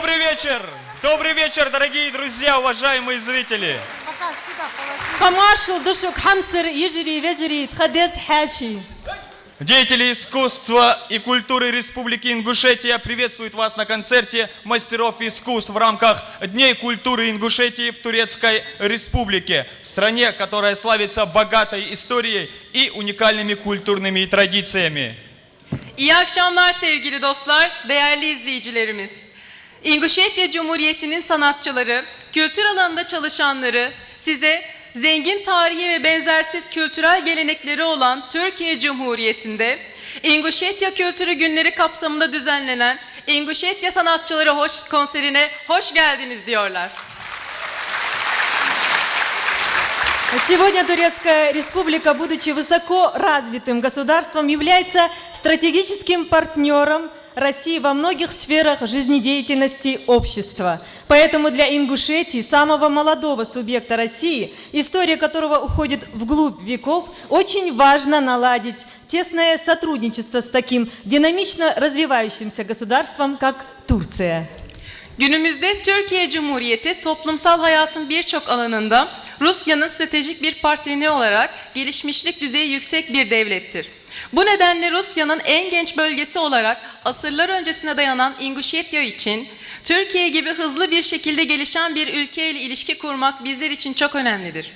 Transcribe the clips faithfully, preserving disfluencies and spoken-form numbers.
Добрый вечер! Добрый вечер, дорогие друзья, уважаемые зрители! Кхы маршал да шуга, хьамсара йижарий, вежарий, тха деза хьаьший! Деятели искусства и культуры Республики Ингушетия приветствуют вас на концерте мастеров искусств в рамках Дней культуры Ингушетии в Турецкой Республике, в стране, которая славится богатой историей и уникальными культурными традициями. İyi akşamlar sevgili dostlar, değerli izleyicilerimiz. İnguşetya Cumhuriyeti'nin sanatçıları, kültür alanında çalışanları size zengin tarihi ve benzersiz kültürel gelenekleri olan Türkiye Cumhuriyeti'nde İnguşetya Kültürü Günleri kapsamında düzenlenen İnguşetya Sanatçıları hoş, konserine hoş geldiniz diyorlar. Сегодня Турецкая Республика, будучи высоко развитым государством, является стратегическим партнёром России во многих сферах жизнедеятельности общества. Поэтому для Ингушетии, самого молодого субъекта России, история которого уходит вглубь веков, очень важно наладить тесное сотрудничество с таким динамично развивающимся государством, как Турция. Günümüzde Türkiye Cumhuriyeti toplumsal hayatın birçok alanında Rusya'nın stratejik bir partneri olarak gelişmişlik düzeyi yüksek bir devlettir. Bu nedenle Rusya'nın en genç bölgesi olarak asırlar öncesine dayanan İnguşetya için Türkiye gibi hızlı bir şekilde gelişen bir ülke ile ilişki kurmak bizler için çok önemlidir.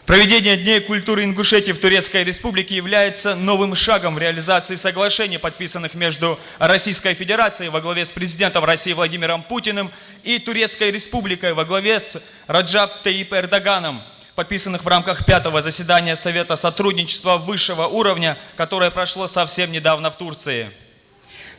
Проведение Дней культуры Ингушетии в Турецкой Республике является новым шагом в реализации соглашений, подписанных между Российской Федерацией во главе с президентом России Владимиром Путиным и Турецкой Республикой во главе с Раджаб Тайип Эрдоганом, подписанных в рамках пятого заседания Совета сотрудничества высшего уровня, которое прошло совсем недавно в Турции.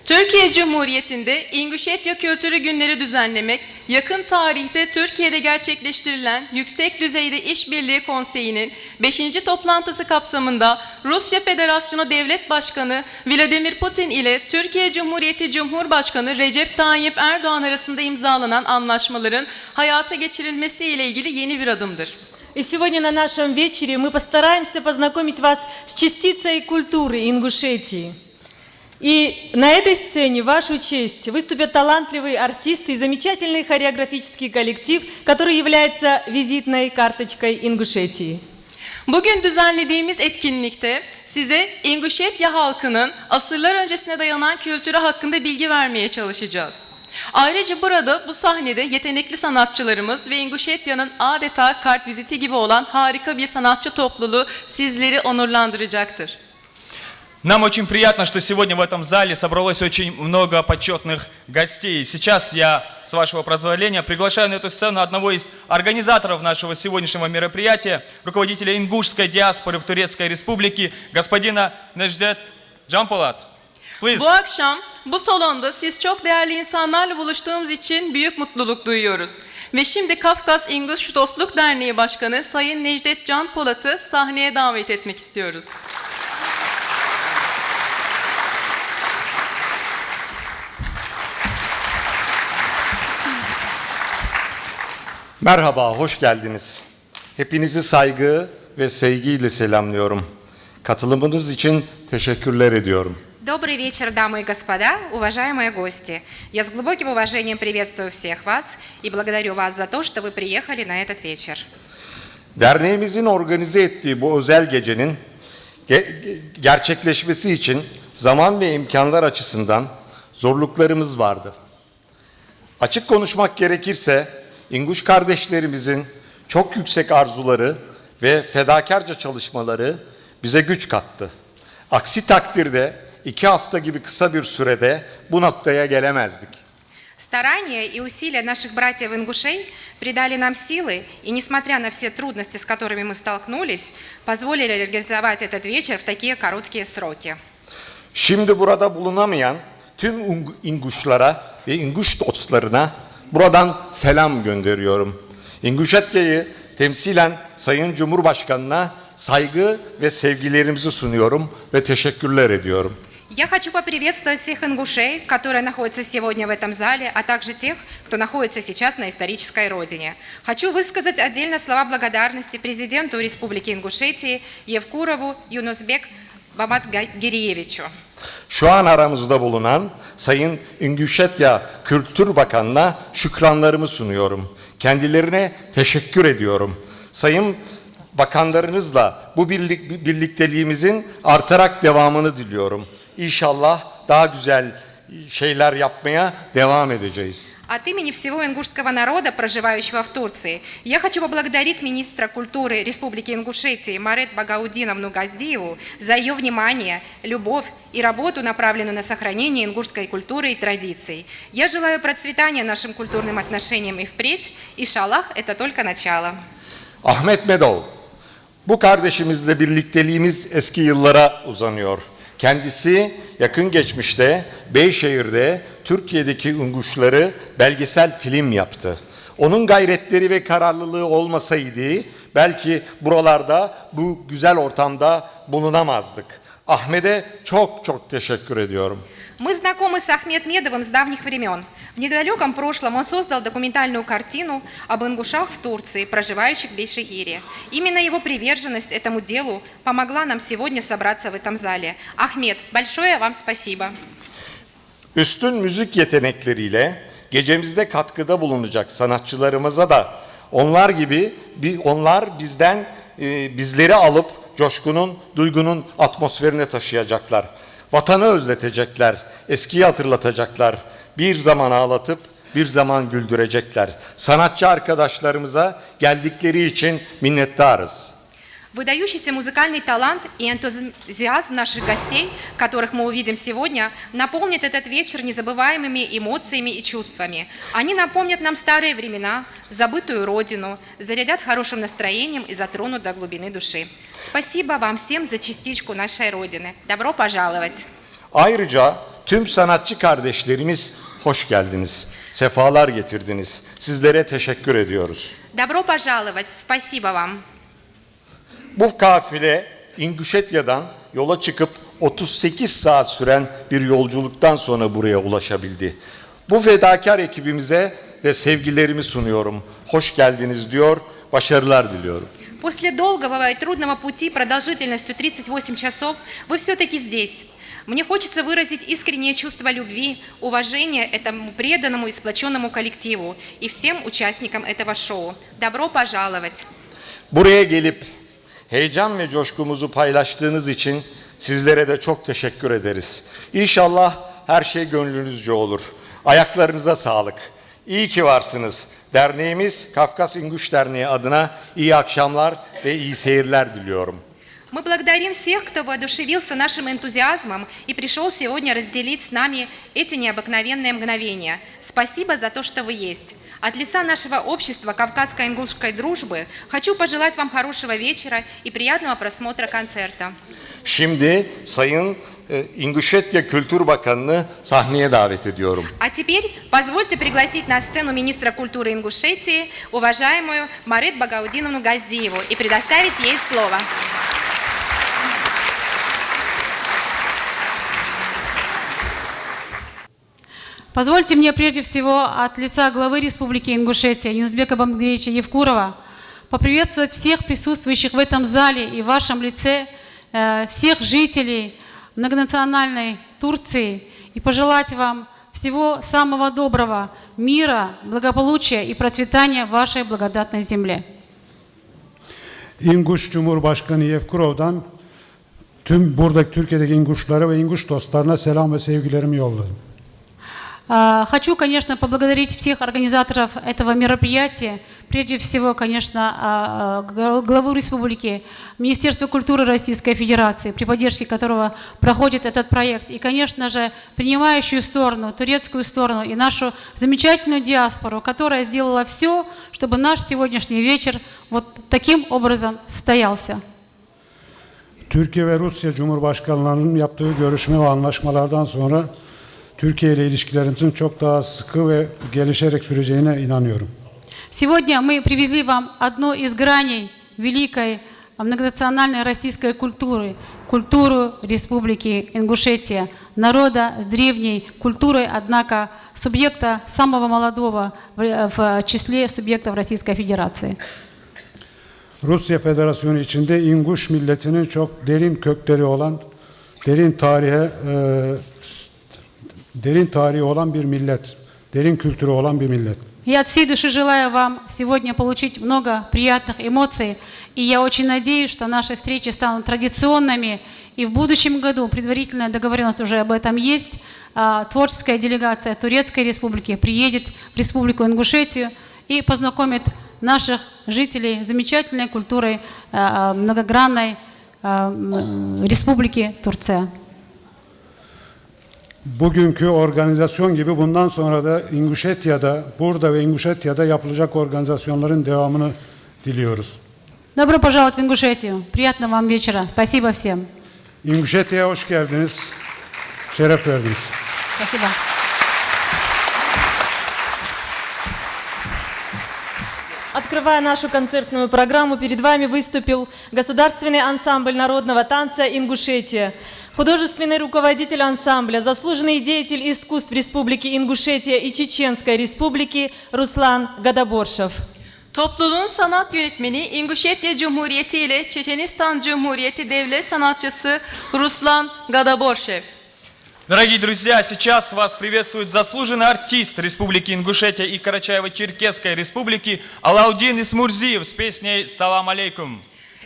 Türkiye Cumhuriyeti'nde İnguşetya Kültürü Günleri düzenlemek, yakın tarihte Türkiye'de gerçekleştirilen Yüksek Düzeyde İşbirliği Konseyi'nin beşinci toplantısı kapsamında Rusya Federasyonu Devlet Başkanı Vladimir Putin ile Türkiye Cumhuriyeti Cumhurbaşkanı Recep Tayyip Erdoğan arasında imzalanan anlaşmaların hayata geçirilmesi ile ilgili yeni bir adımdır. И сегодня на нашем вечере мы постараемся познакомить вас с частицей культуры Ингушетии. И на этой сцене в вашу честь выступят талантливые артисты и замечательный хореографический коллектив, который является визитной карточкой Ингушетии. Bugün düzenlediğimiz etkinlikte size İnguşetya halkının asırlar öncesine dayanan kültürü hakkında bilgi vermeye çalışacağız. Ayrıca burada, bu sahnede yetenekli sanatçılarımız ve İnguşetya'nın adeta kartviziti gibi olan harika bir sanatçı topluluğu sizleri onurlandıracaktır. Нам очень приятно, что сегодня в этом зале собралось очень много почётных гостей. Сейчас я, с вашего позволения, приглашаю на эту сцену одного из организаторов нашего сегодняшнего мероприятия, руководителя ингушской диаспоры в Турецкой Республике, господина Недждет Джанполат. Please. Bu akşam bu salonda siz çok değerli insanlarla buluştuğumuz için büyük mutluluk duyuyoruz. Ve şimdi Kafkas İnguş Dostluk Derneği Başkanı Sayın Necdet Can Polat'ı sahneye davet etmek istiyoruz. Merhaba, hoş geldiniz. Hepinizi saygı ve sevgiyle selamlıyorum. Katılımınız için teşekkürler ediyorum. Добрый вечер, дамы и господа, уважаемые гости. Я с глубоким уважением приветствую всех вас и благодарю вас за то, что вы приехали на этот вечер. Derneğimizin organize ettiği bu özel gecenin ge-, ge-, gerçekleşmesi için zaman ve imkânlar açısından zorluklarımız vardı. Açık konuşmak gerekirse, İnguş kardeşlerimizin çok yüksek arzuları ve fedakârca çalışmaları bize güç kattı. Aksi takdirde iki hafta gibi kısa bir sürede bu noktaya gelemezdik. Старания и усилия наших братьев-ингушей придали нам силы, и несмотря на все трудности, с которыми мы столкнулись, позволили реализовать этот вечер в такие короткие сроки. Şimdi burada bulunamayan tüm Ung-, İnguşlara ve İnguş dostlarına buradan selam gönderiyorum. İnguşetya'yı temsilen Sayın Cumhurbaşkanına saygı ve sevgilerimizi sunuyorum ve teşekkürler ediyorum. Я хочу поприветствовать всех ингушей, которые находятся сегодня в этом зале, а также тех, кто находится сейчас на исторической родине. Хочу высказать отдельно слова благодарности президенту Республики Ингушетии Евкурову Юнусбек Бамат Га-, Гириевичу. Şu an aramızda bulunan Sayın İnguşetya Kültür Bakanı'na şükranlarımı sunuyorum. Kendilerine teşekkür ediyorum. Sayın Bakanlarınızla bu birlik-, birlikteliğimizin artarak devamını diliyorum. İnşallah daha güzel şeyler yapmaya devam edeceğiz. От имени всего ингушского народа, проживающего в Турции, я хочу поблагодарить министра культуры Республики Ингушетии Марет Багаудиновну Газдиеву за её внимание, любовь и работу, направленную на сохранение ингушской культуры и традиций. Я желаю процветания нашим культурным отношениям и впредь. Иншаллах, это только начало. Ahmet Medov, bu kardeşimizle birlikteliğimiz eski yıllara uzanıyor. Kendisi yakın geçmişte Beyşehir'de Türkiye'deki İnguşları belgesel film yaptı. Onun gayretleri ve kararlılığı olmasaydı belki buralarda bu güzel ortamda bulunamazdık. Ahmet'e çok çok teşekkür ediyorum. Мы знакомы с Ахмед Медовым с давних времён. В недалёком прошлом он создал документальную картину об ингушах в Турции, проживающих в Бейшехире. Именно его приверженность этому делу помогла нам сегодня собраться в этом зале. Ахмед, большое вам спасибо. Üstün müzik yetenekleriyle gecemizde katkıda bulunacak sanatçılarımıza da onlar gibi bi-, onlar bizden, e, bizleri alıp coşkunun, duygunun atmosferine taşıyacaklar. Vatanı özletecekler, eskiyi hatırlatacaklar. Bir zaman ağlatıp bir zaman güldürecekler. Sanatçı arkadaşlarımıza geldikleri için minnettarız. Выдающийся музыкальный талант и энтузиазм наших гостей, которых мы увидим сегодня, наполнит этот вечер незабываемыми эмоциями и чувствами. Они напомнят нам старые времена, забытую родину, зарядят хорошим настроением и затронут до глубины души. Спасибо вам всем за частичку нашей Родины. Добро пожаловать! Ayrıca tüm sanatçı kardeşlerimiz hoş geldiniz, sefalar getirdiniz. Sizlere teşekkür ediyoruz. Добро пожаловать! Спасибо вам! Bu kafile İnguşetya'dan yola çıkıp otuz sekiz saat süren bir yolculuktan sonra buraya ulaşabildi. Bu fedakar ekibimize de sevgilerimi sunuyorum. Hoş geldiniz diyor, başarılar diliyorum. После долгого и трудного пути продолжительностью тридцать восемь часов вы всё-таки здесь. Мне хочется выразить искреннее чувство любви, уважения этому преданному и сплочённому коллективу и всем участникам этого шоу. Добро пожаловать! Buraya gelip heyecan ve coşkumuzu paylaştığınız için sizlere de çok teşekkür ederiz. İnşallah her şey gönlünüzce olur. Ayaklarınıza sağlık. İyi ki varsınız. Derneğimiz Kafkas İnguş Derneği adına iyi akşamlar ve iyi seyirler diliyorum. Мы благодарим всех, кто воодушевился нашим энтузиазмом и пришёл сегодня разделить с нами эти необыкновенные мгновения. Спасибо за то, что вы есть. От лица нашего общества Кавказско-ингушской дружбы хочу пожелать вам хорошего вечера и приятного просмотра концерта. Şimdi Sayın, e, İnguşetya Kültür Bakanı'nı sahneye davet ediyorum. А теперь позвольте пригласить на сцену министра культуры Ингушетии, уважаемую Марет Багаудиновну Газдиеву, и предоставить ей слово. Позвольте мне прежде всего от лица главы Республики Ингушетия Юнус-Бека Баматгиреевича Евкурова поприветствовать всех присутствующих в этом зале и в вашем лице, э, всех жителей многонациональной Турции и пожелать вам всего самого доброго, мира, благополучия и процветания в вашей благодатной земле. İnguş Cumhurbaşkanı Yevkurov'dan tüm buradaki Türkiye'deki İnguşlara ve İnguş dostlarına selam ve sevgilerimi yolluyorum. А, хочу, конечно, поблагодарить всех организаторов этого мероприятия, прежде всего, конечно, а, а, гл-, главу республики, Министерство культуры Российской Федерации, при поддержке которого проходит этот проект, и, конечно же, принимающую сторону, турецкую сторону и нашу замечательную диаспору, которая сделала всё, чтобы наш сегодняшний вечер вот таким образом состоялся. Türkiye ve Rusya Cumhurbaşkanlarının yaptığı görüşme ve anlaşmalardan sonra Türkiye ile ilişkilerimizin çok daha sıkı ve gelişerek süreceğine inanıyorum. Сегодня мы привезли вам одну из граней великой многонациональной российской культуры, культуру Республики Ингушетия, народа с древней культурой, однако субъекта самого молодого в, в числе субъектов Российской Федерации. Rusya Federasyonu içinde İnguş milletinin çok derin kökleri olan Derin tarihe, e, derin tarihi olan bir millet, derin kültürü olan bir millet. Я от всей души желаю вам сегодня получить много приятных эмоций. И я очень надеюсь, что наши встречи станут традиционными. И в будущем году, предварительная договорённость уже об этом есть, а, творческая делегация Турецкой Республики приедет в Республику Ингушетию и познакомит наших жителей с замечательной культурой, а, а, многогранной, а, м, Республики Турция. Bugünkü organizasyon gibi bundan sonra da İnguşetya'da, burada ve İnguşetya'da yapılacak organizasyonların devamını diliyoruz. Добро пожаловать в Ингушетию. Приятного вам вечера. Спасибо всем. İnguşetya'ya hoş geldiniz. Şeref verdiniz. Спасибо. Открывая нашу концертную программу, перед вами выступил государственный ансамбль народного танца «Ингушетия», художественный руководитель ансамбля, заслуженный деятель искусств Республики Ингушетия и Чеченской Республики Руслан Гадаборшев. Topluluğun sanat yönetmeni, İnguşetya Cumhuriyeti ile Çeçenistan Cumhuriyeti devlet sanatçısı Ruslan Gadaborşev. Дорогие друзья, сейчас вас приветствует заслуженный артист Республики Ингушетия и Карачаево-Черкесской Республики Алаудин Исмурзиев с песней «Салам алейкум».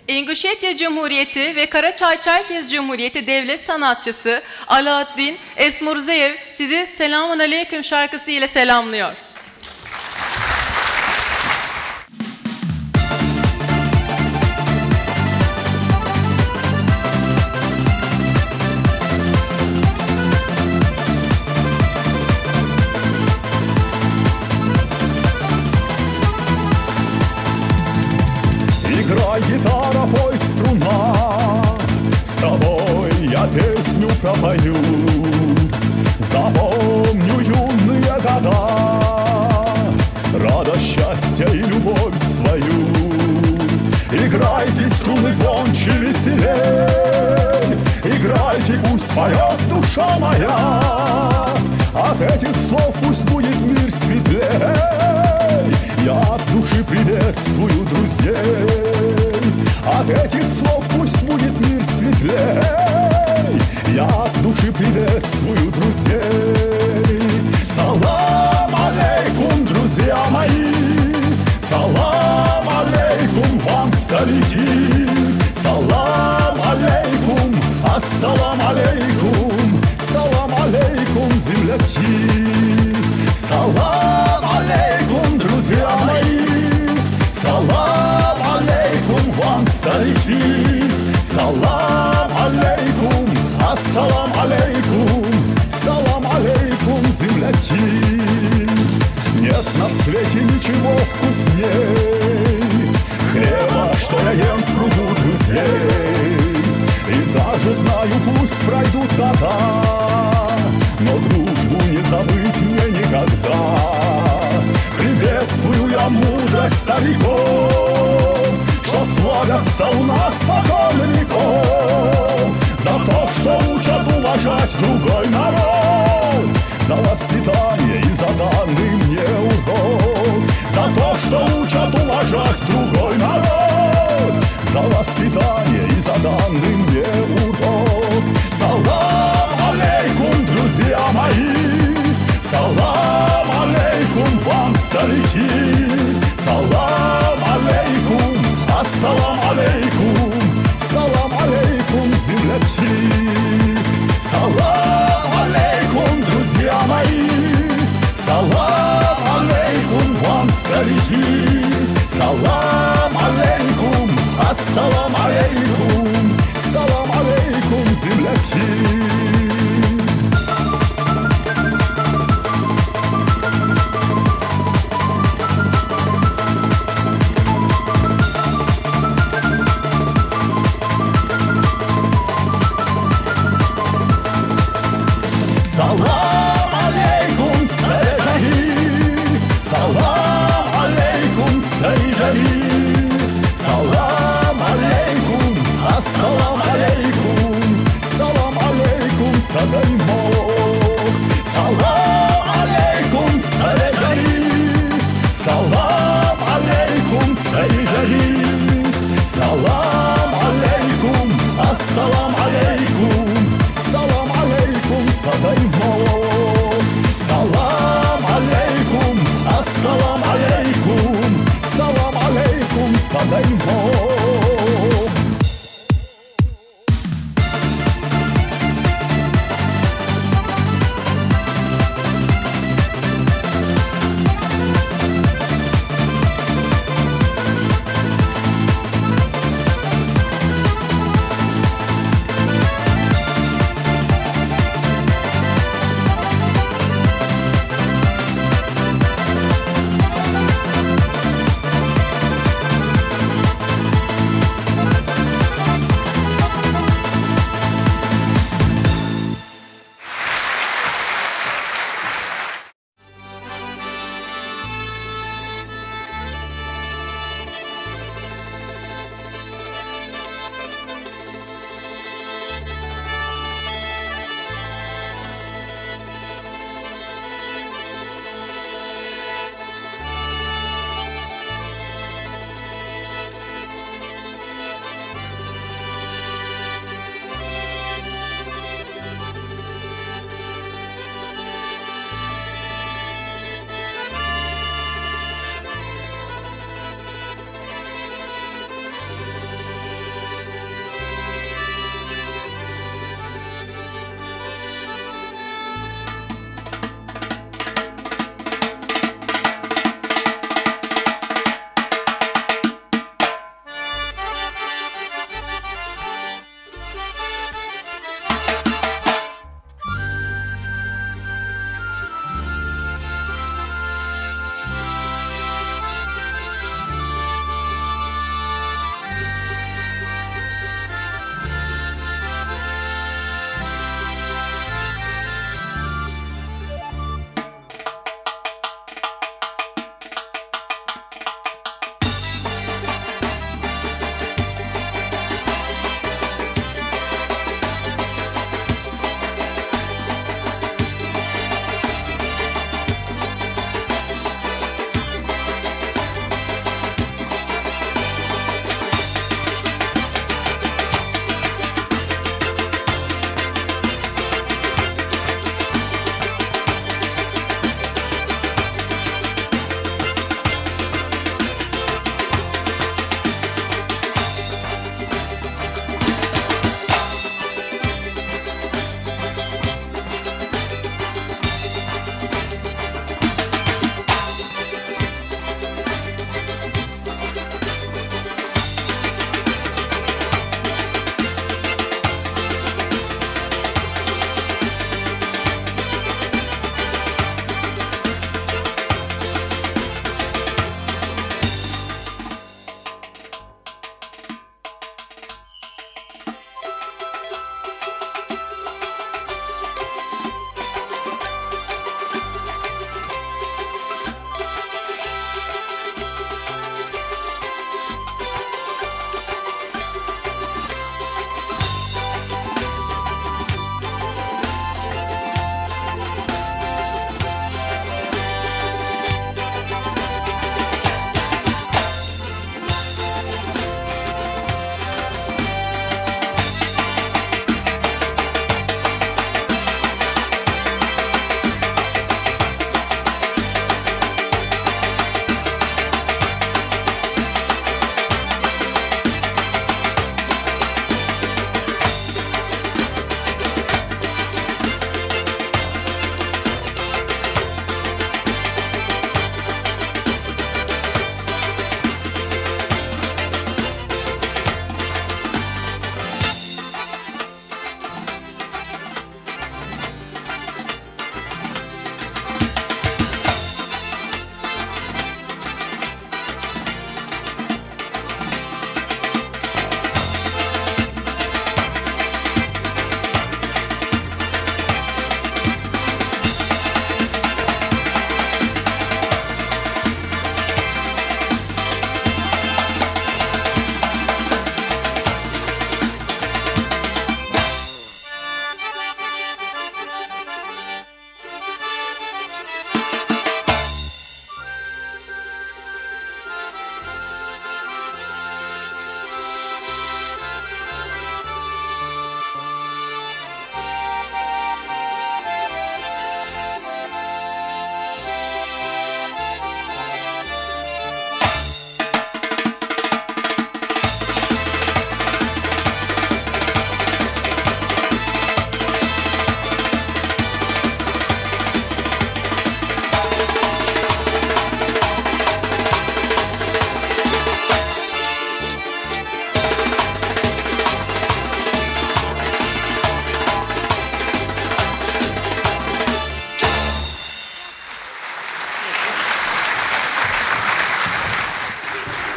İnguşetya Cumhuriyeti ve Karaçay-Çerkez Cumhuriyeti devlet sanatçısı Alaaddin Esmurzeyev sizi Selamun Aleyküm şarkısı ile selamlıyor. Играй, гитара, пой, струна, с тобой я песню пропою. Запомню юные года, радость, счастье и любовь свою. Играйте, струны звонче, веселей, играйте, пусть поёт душа моя. От этих слов пусть будет мир светлей. Я от души приветствую друзей. От этих слов пусть будет мир светлей. Я от души приветствую друзей. Салам алейкум, друзья мои. Салам алейкум вам, старики. Салам алейкум, ассалам алейкум. Салам алейкум, земляки. Салам алейкум, друзья мои. Салам алейкум вам, старики. Салам алейкум, ассалам алейкум. Салам алейкум, земляки. Нет на свете ничего вкусней хлеба, что я ем в кругу друзей. И даже знаю, пусть пройдут года, но дружбу не забыть мне никогда. Приветствую я мудрость стариков, что славятся у нас спокон веков. За то, что учат уважать другой народ, за воспитание и за данный мне урок. За то, что учат уважать другой народ, за воспитание и за данный мне урок. Салам алейкум, друзья мои. Салам алейкум вам, старики. Салам алейкум, ассалам алейкум. Салам алейкум, земляки. Салам алейкум, друзья мои. Салам алейкум вам, старики. Салам алейкум, ассалам алейкум. Салам алейкум, земляки. Салам алейкум, сари жари. Салам алейкум, сари жари. Салам алейкум, ассалам алейкум. Салам алейкум, са даймох. Салам алейкум, сари жари. Салам алейкум, сари жари. Салам алейкум, ассалам алейкум.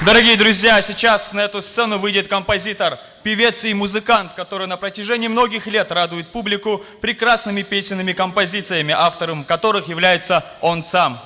Дорогие друзья, сейчас на эту сцену выйдет композитор, певец и музыкант, который на протяжении многих лет радует публику прекрасными песенными композициями, автором которых является он сам.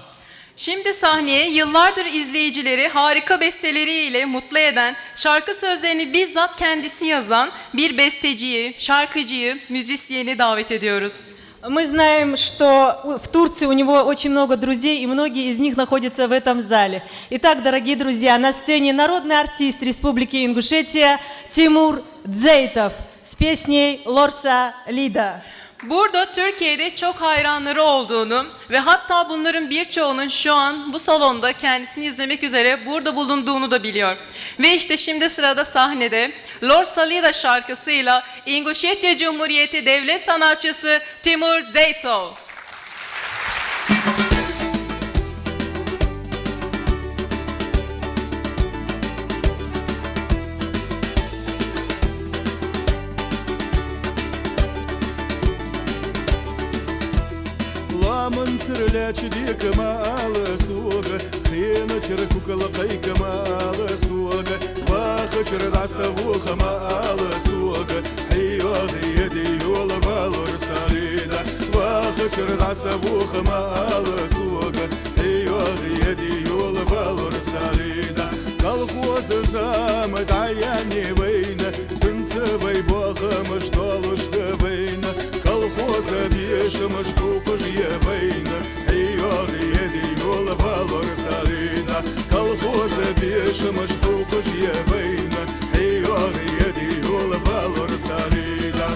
Şimdi sahneye yıllardır izleyicileri harika besteleriyle mutlu eden, şarkı sözlerini bizzat kendisi yazan bir besteciyi, şarkıcıyı, müzisyeni davet ediyoruz. Мы знаем, что у- в Турции у него очень много друзей, и многие из них находятся в этом зале. Итак, дорогие друзья, на сцене народный артист Республики Ингушетия Тимур Дзейтов с песней «Лорса Лида». Burada Türkiye'de çok hayranları olduğunu ve hatta bunların birçoğunun şu an bu salonda kendisini izlemek üzere burada bulunduğunu da biliyor. Ve işte şimdi sırada sahnede Lorsa Lida şarkısıyla İnguşetya Cumhuriyeti devlet sanatçısı Timur Zeytov. Лоаман цар лаьча дека ма ала сога, хинначар кукал кхайка ма ала сога, вахачар дӀа са воха ма ала сога, хьайоагӀа еди йола ва Лорса Лида. Вахачар дӀа са воха ма ала сога, хьайоагӀа еди йола ва Лорса Лида. Колхоза зама дӀаяьннай вайна, цунца вай бахамаш толаш да вайна. Колхоза бешамаш дукхаш я вайна, хьайоагӀа еди йола ва Лорса Лида. Колхоза бешамаш дукхаш я вайна, хьайоагӀа еди йола ва Лорса Лида.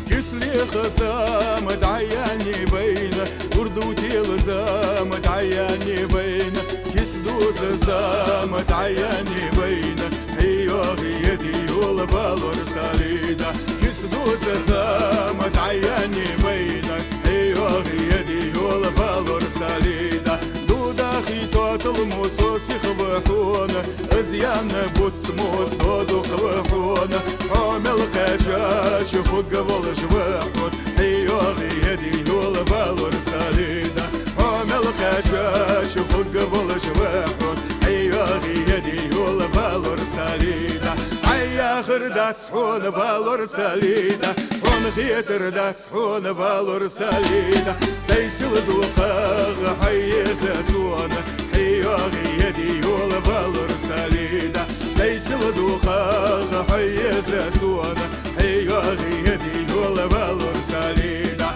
Кислиха зама дӀаяьннай вайна, урдув тела зама дӀаяьннай вайна, кис дуза зама дӀаяьннай вайна, хьайоагӀа еди йола ва Лорса Лида. Кис дуза зама дӀаяьннай вайна, хьайоагӀа еди йола ва Лорса Лида. Дудахи тотал мо со сиха ва хьона, из яьнна буц мо со дукха ва хьона. Хьо мел кхаьчача хургволаш ва хьона, хьайоагӀа еди йола ва Лорса Лида. Хьо мел кхаьчача хургволаш ва хьона, хьайоагӀа еди йола ва Лорса Лида. Хьай яхар дац хьона ва Лорса Лида, хьона хетар дац хьона ва Лорса Лида. Сай сила дукхагӀа хьо еза сона, хьайоагӀа еди йола ва Лорса Лида. Сай сила дукхагӀа хьо еза сона, хьайоагӀа еди йола ва Лорса Лида.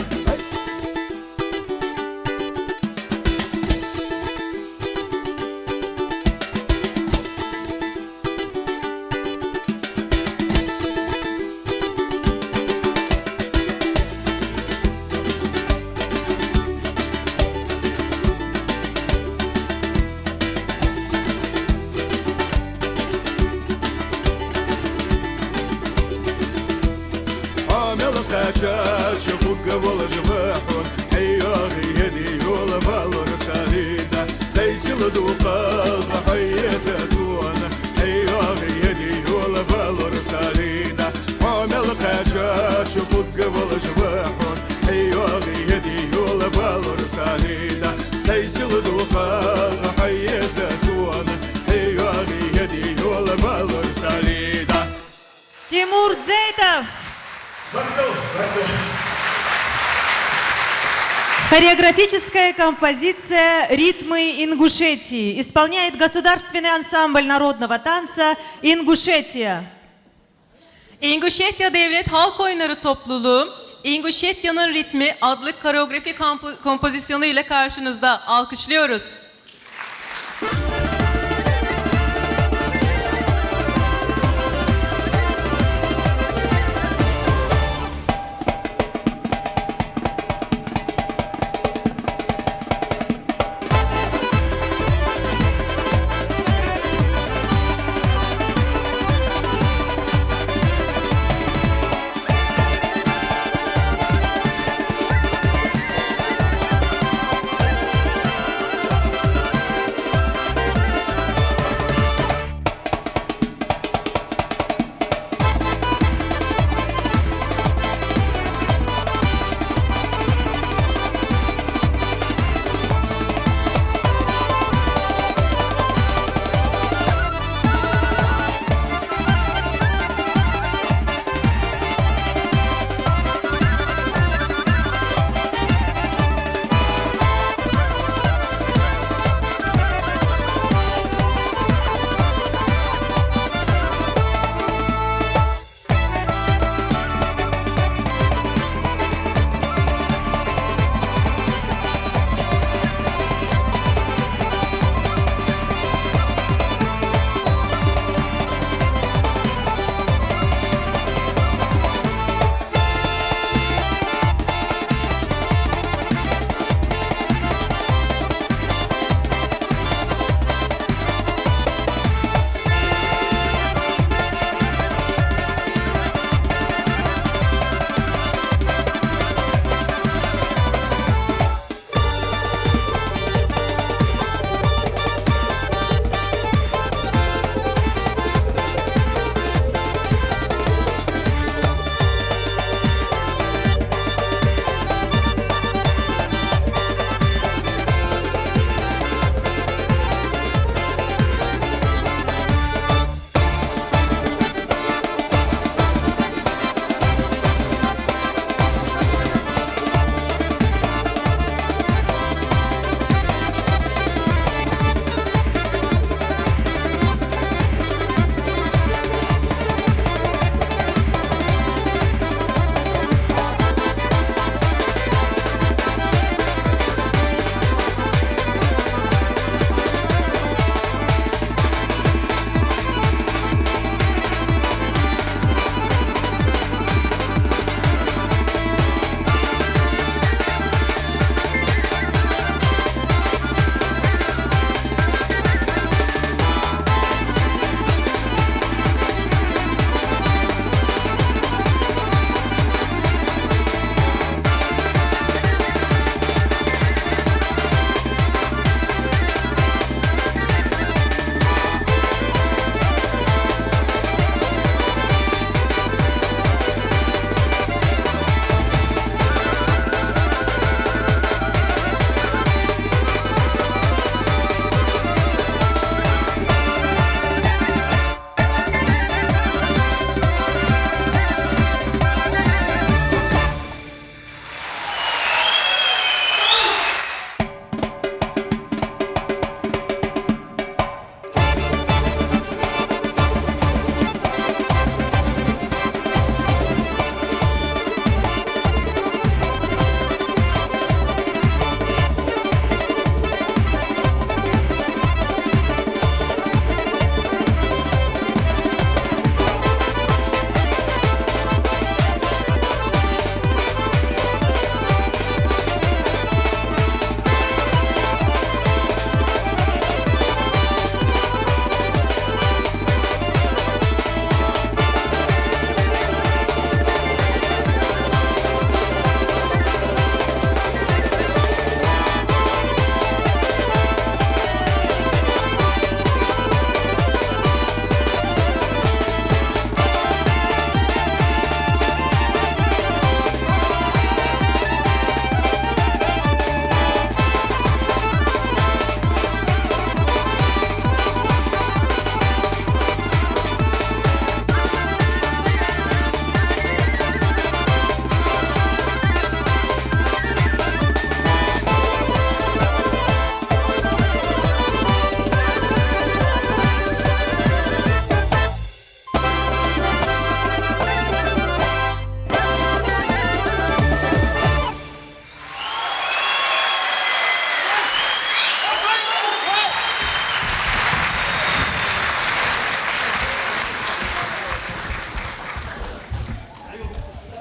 Хьо мел кхаьчача хургволаш ва хьона, хьайоагӀа еди йола ва Лорса Лида. Сай сила дукхагӀа хьо еза сона, хьайоагӀа еди йола ва Лорса Лида. Хьо мел кхаьчача хургволаш ва хьона, хьайоагӀа еди йола ва Лорса Лида. Сай сила дукхагӀа хьо еза сона, хьайоагӀа еди йола ва Лорса Лида. Тимур Дзейтов. Хореографическая композиция «Ритмы Ингушетии». Исполняет государственный ансамбль народного танца «Ингушетия». İnguşetya Devlet Halk Oyunları Topluluğu, İnguşetya'nın Ritmi adlı koreografi kompo- kompozisyonuyla karşınızda. Alkışlıyoruz.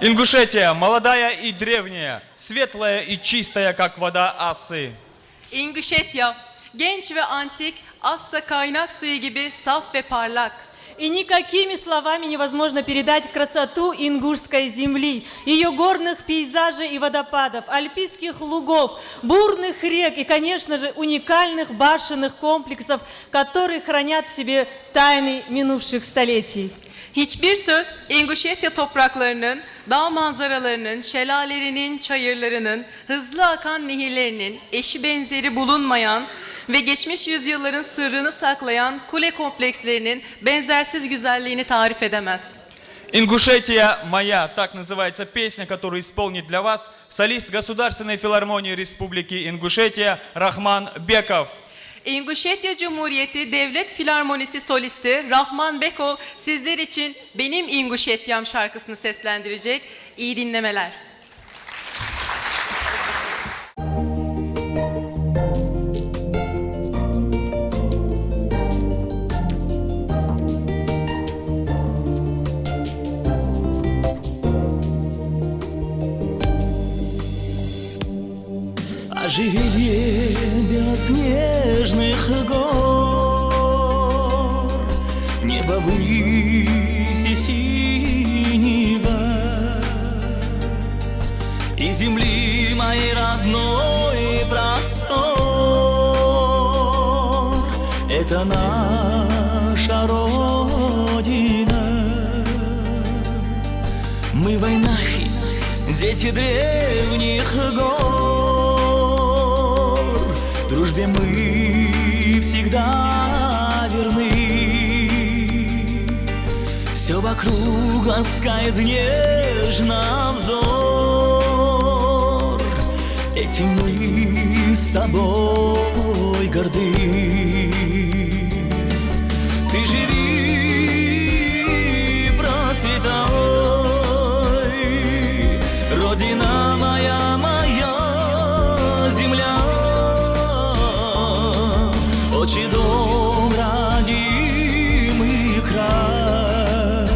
Ингушетия, молодая и древняя, светлая и чистая, как вода Ассы. İnguşetya, genç ve antik, Asya kaynak suyu gibi saf ve parlak. И никакими словами невозможно передать красоту ингушской земли, её горных пейзажей и водопадов, альпийских лугов, бурных рек и, конечно же, уникальных башенных комплексов, которые хранят в себе тайны минувших столетий. Hiçbir söz İnguşetya topraklarının, dağ manzaralarının, şelalelerinin, çayırlarının, hızlı akan nehirlerinin, eşi benzeri bulunmayan ve geçmiş yüzyılların sırrını saklayan kule komplekslerinin benzersiz güzelliğini tarif edemez. «Ингушетия моя», так называется песня, которую исполнит для вас солист Государственной филармонии Республики Ингушетия Рахман Беков. İnguşetya Cumhuriyeti Devlet Filarmonisi solisti Rahman Bekov sizler için Benim İnguşetyam şarkısını seslendirecek. İyi dinlemeler. Ожерелье белоснежных гор, небо выси синего, и земли моей родной простор. Это наша Родина. Мы, вайнахи, дети древних гор, дружбе мы всегда верны. Всё вокруг ласкает нежно взор. Этим мы с тобой горды. Ты живи, процветай, Родина моя, моя земля, отчий дом, родимый край,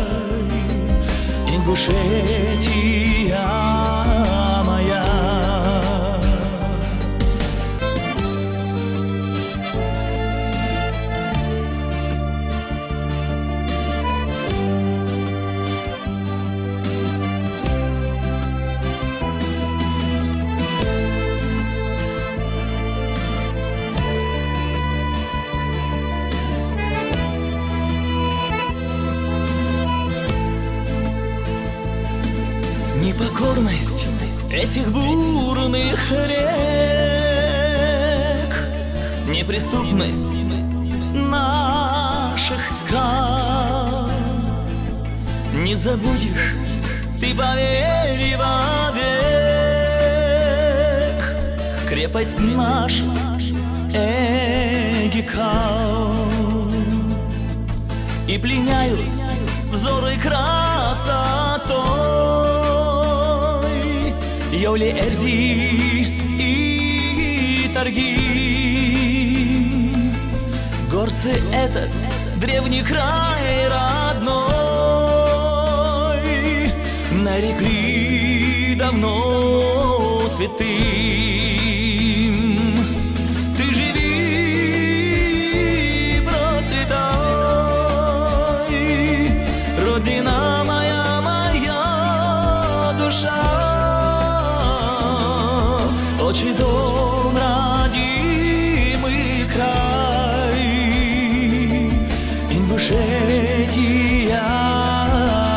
Ингушетия моя. Непокорность этих бурных рек, неприступность наших скал не забудешь ты, поверь, вовек, крепость наша Эгеккал. И пленяют взоры красотой Йовли, Эрзий и Таргим. Горцы, этот древний край родной нарекли давно святым. Ты живи, процветай, Родина моя, моя душа, отчий дом, родимый край, Ингушетия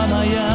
моя.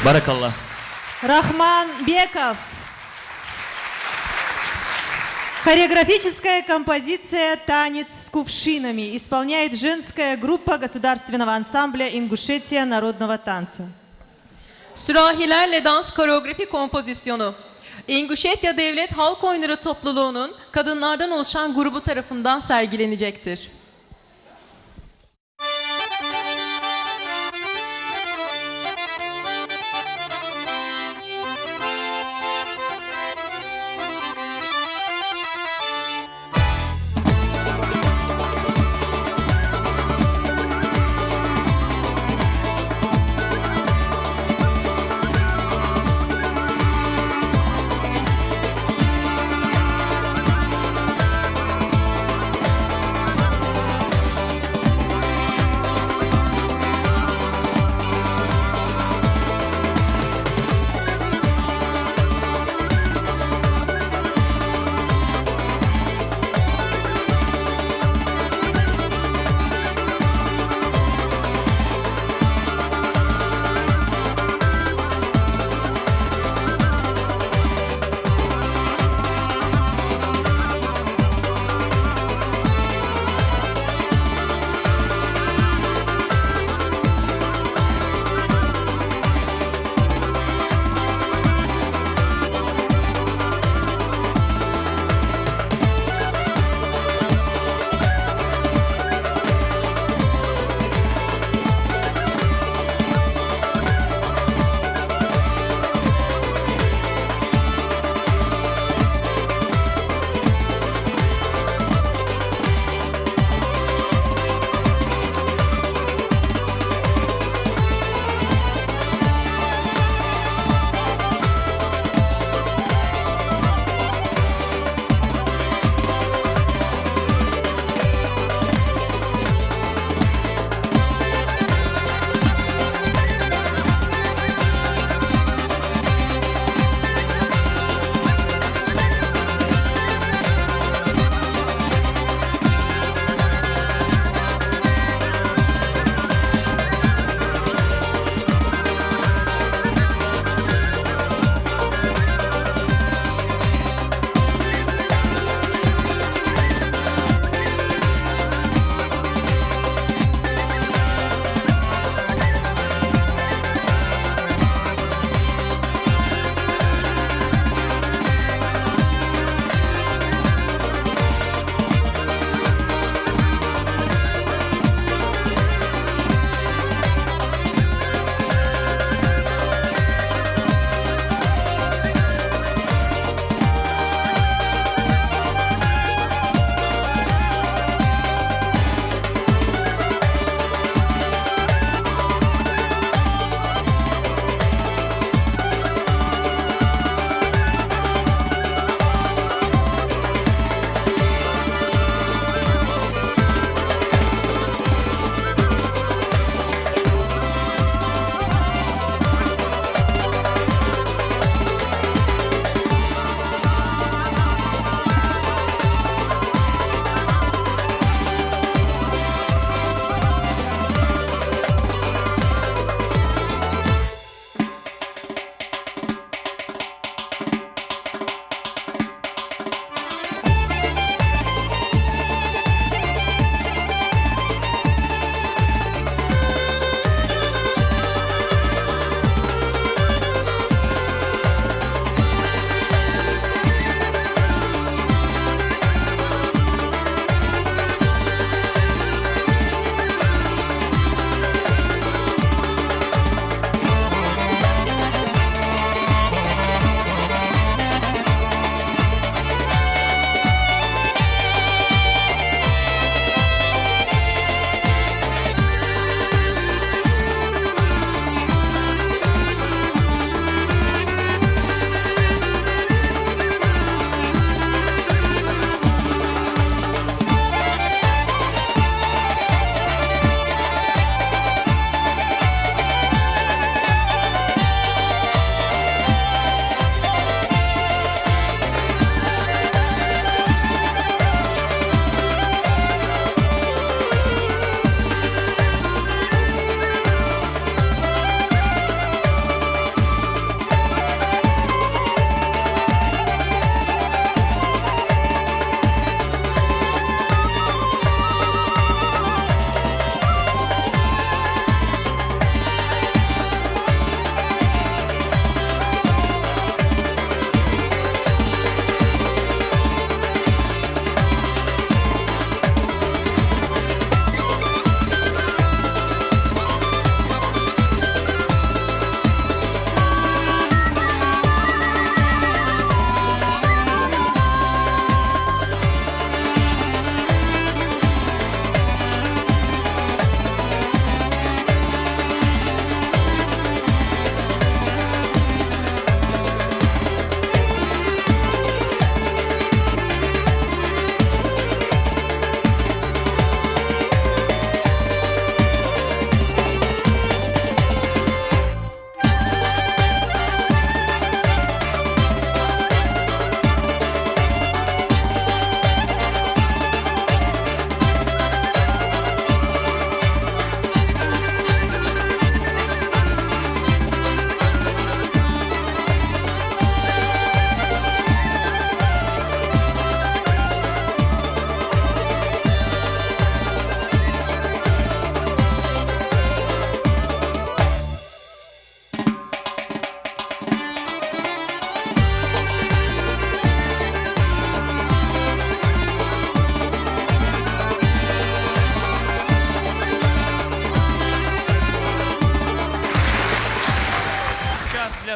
Баракалла. Рахман Беков. Хореографическая композиция «Танец с кувшинами» исполняет женская группа Государственного ансамбля «Ингушетия» народного танца. Sürahilerle dans koreografi kompozisyonu. İnguşetya Devlet Halk Oyunları Topluluğu'nun kadınlardan oluşan grubu tarafından sergilenecektir.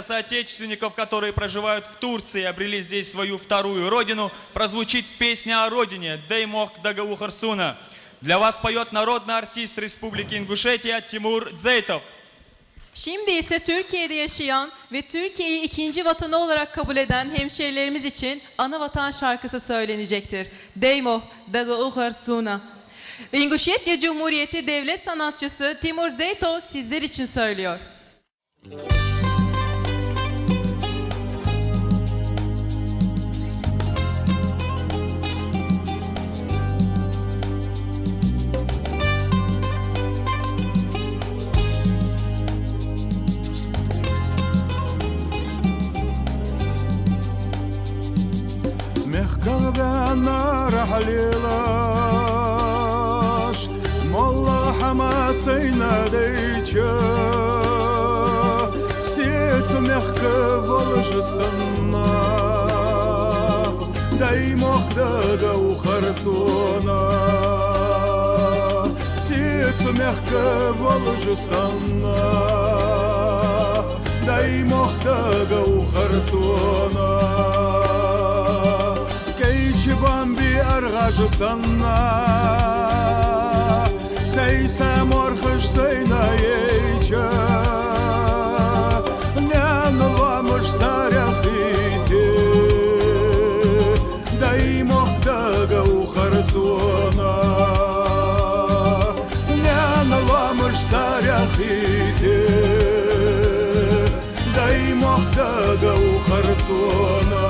соотечественников, которые проживают в Турции и обрели здесь свою вторую родину, прозвучит песня о родине «Дай мохк дага ухар сона». Для вас поёт народный артист Республики Ингушетия Тимур Дзейтов. Şimdi ise Türkiye'de yaşayan ve Türkiye'yi ikinci vatanı olarak kabul eden hemşehrilerimiz için ana vatan şarkısı söylenecektir. Дай мохк дага ухар сона. İnguşetiya Cumhuriyeti devlet sanatçısı Timur Zeytov sizler için söylüyor. Мехках баьннарахьа лелаш, моллагӀа хӀама сайна дайча, се цу мехка волаш санна, дай мохк дага ухар сона. Се цу мехка волаш санна, дай мохк дага ухар сона. Кайча бамби аргӀаж санна, сай са морхаш сайна яйча, наьна лоамаш царех хийте, дай мохк дага ухар сона. Наьна лоамаш царех хийте, дай мохк дага ухар сона.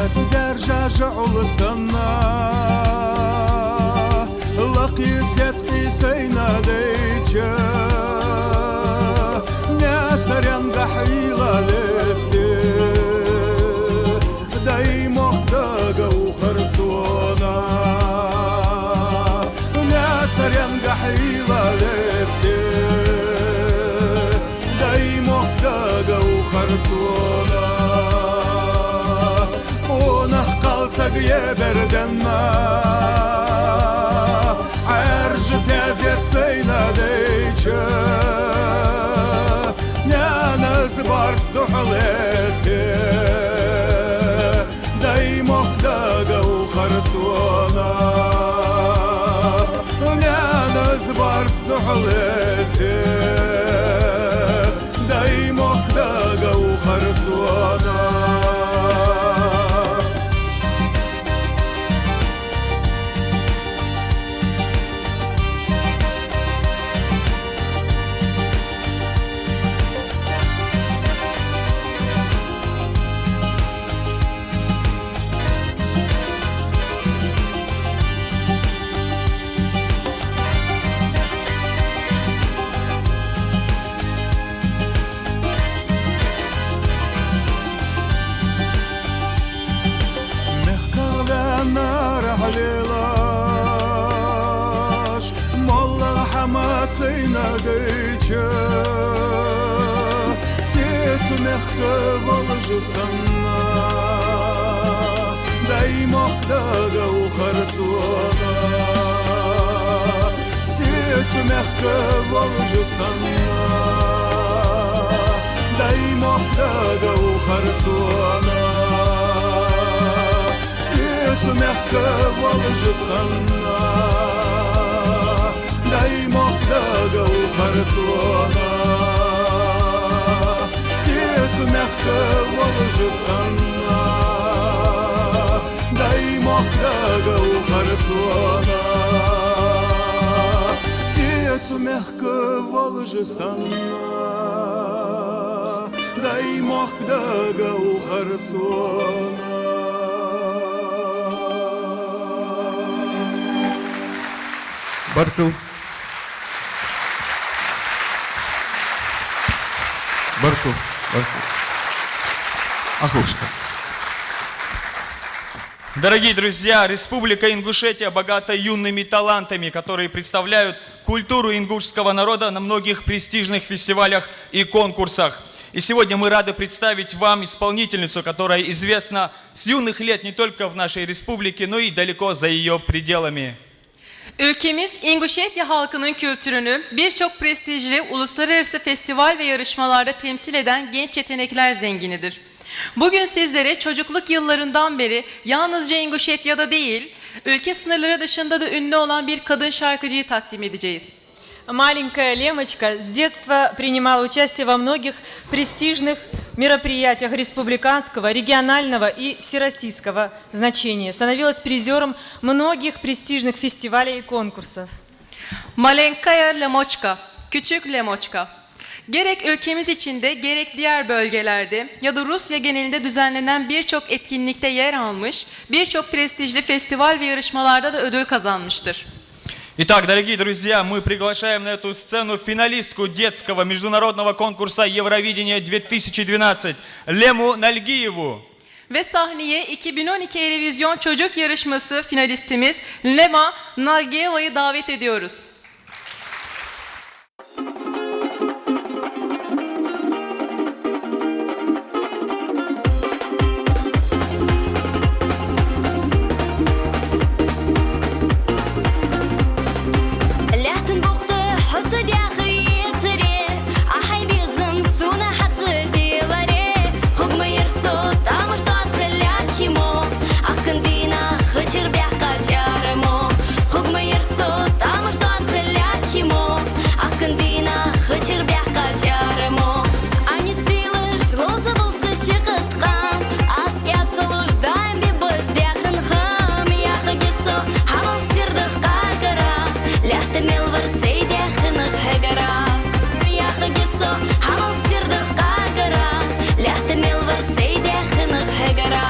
Баьта даьржа жаӀула санна, лакхе сеткъа сайна дайча, наьсаренгахьа йийла лесте, дай мохк дага ухар сона. Наьсаренгахьа йийла лесте, дай мохк дага ухар сона. Къонах кхалсаг е бер денна, Ӏаьржа тезет сайна дайча, наьна из барс духьал этте, дай мохк дага ухар сона. Наьна из барс духьал этте, дай мохк дага ухар сона. Мехках ваьннарахьа лелаш, моллагӀа хӀама сайна дайча, се цу мехка волаш санна, дай мохк дага ухар сона. Се цу мехка волаш санна, дай мохк дага ухар сона. Се цу мехка волаш санна, дай мохк дага ухар сона. Се цу мехка волаш санна, дай мохк дага ухар сона. Се цу мехка волаш санна, дай мохк дага ухар сона. Баркал. Баркал. Баркал. Ахушка. Дорогие друзья, Республика Ингушетия богата юными талантами, которые представляют культуру ингушского народа на многих престижных фестивалях и конкурсах. И сегодня мы рады представить вам исполнительницу, которая известна с юных лет не только в нашей республике, но и далеко за её пределами. Ülkemiz İnguşetya halkının kültürünü birçok prestijli uluslararası festival ve yarışmalarda temsil eden genç yetenekler zenginidir. Bugün sizlere çocukluk yıllarından beri yalnızca İnguşetya'da değil, ülke sınırları dışında da ünlü olan bir kadın şarkıcıyı takdim edeceğiz. Маленькая Лемочка с детства принимала участие во многих престижных мероприятиях республиканского, регионального и всероссийского значения, становилась призёром многих престижных фестивалей и конкурсов. Маленькая Лемочка, küçük Лемочка. Gerek ülkemiz içinde, gerek diğer bölgelerde ya da Rusya genelinde düzenlenen birçok etkinlikte yer almış, birçok prestijli festival ve yarışmalarda da ödül kazanmıştır. Итак, дорогие друзья, мы приглашаем на эту сцену финалистку детского международного конкурса Евровидения две тысячи двенадцать Лему Нальгиеву. Ve sahneye iki bin on iki Eurovision Çocuk Yarışması finalistimiz Lema Nalgieva'yı davet ediyoruz. Лаьттан букъ тӀа хьо са дегӀ эцаре, Ӏа хьай безам сона хьа ца теларе. Хургма яр со, тӀамаш доацалга лаьча мо, Ӏа кхы дийнахьа чура баьккха чӀара мо. Хургма яр со, тӀамаш доацалга лаьча мо, Ӏа кхы дийнахьа чура баьккха чӀара мо. Ӏа низ тӀа лелаш ловзабалар са ши къат къам, аз кӀаьд ца луш даим бе баддаьхан хам. Яхаргья со хьалха сийрдах къагара, лаьтта мел вар сай даьхинах хьегара. Яхаргья со хьалха сийрдах къагара, лаьтта мел вар сай даьхинах хьегара.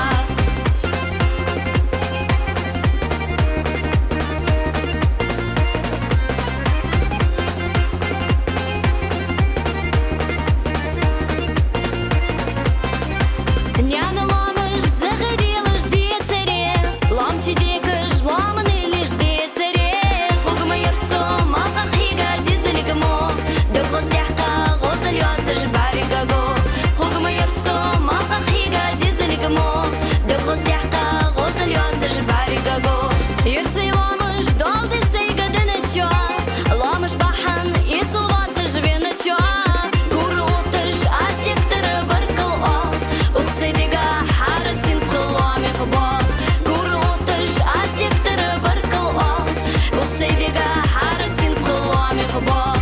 Наьна лоамаш, загӀа делаш децаре, лоамача дегаш лоаман лелаш децаре. Хургма яр со малхах хьийга зизалга мо, дог гӀоздехка гӀозал йоацаш бӀарга го. Хургма яр со малхах хьийга зизалга мо, дог гӀоздехка гӀозал йоацаш бӀарга го. Ер сай лоамаш доал да сайга дина чо, лоамаш бахьан эсала воацаш вена чо. Кура отташ аз дег тӀара баркал оал, укх сай дега хӀара син пхи лоамех боал. Кура отташ аз дег тӀара баркал оал, укх сай дега хӀара син пхи лоамех боал.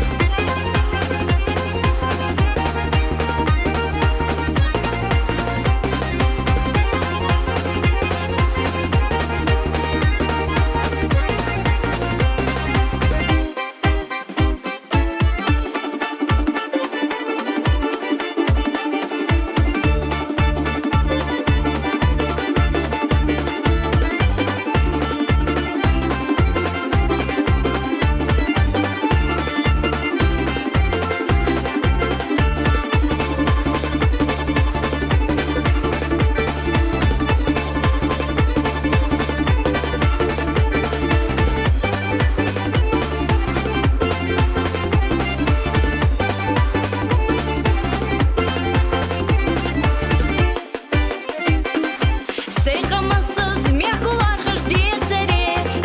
Сай къамаьлсаз мехка лоархӀаш децаре,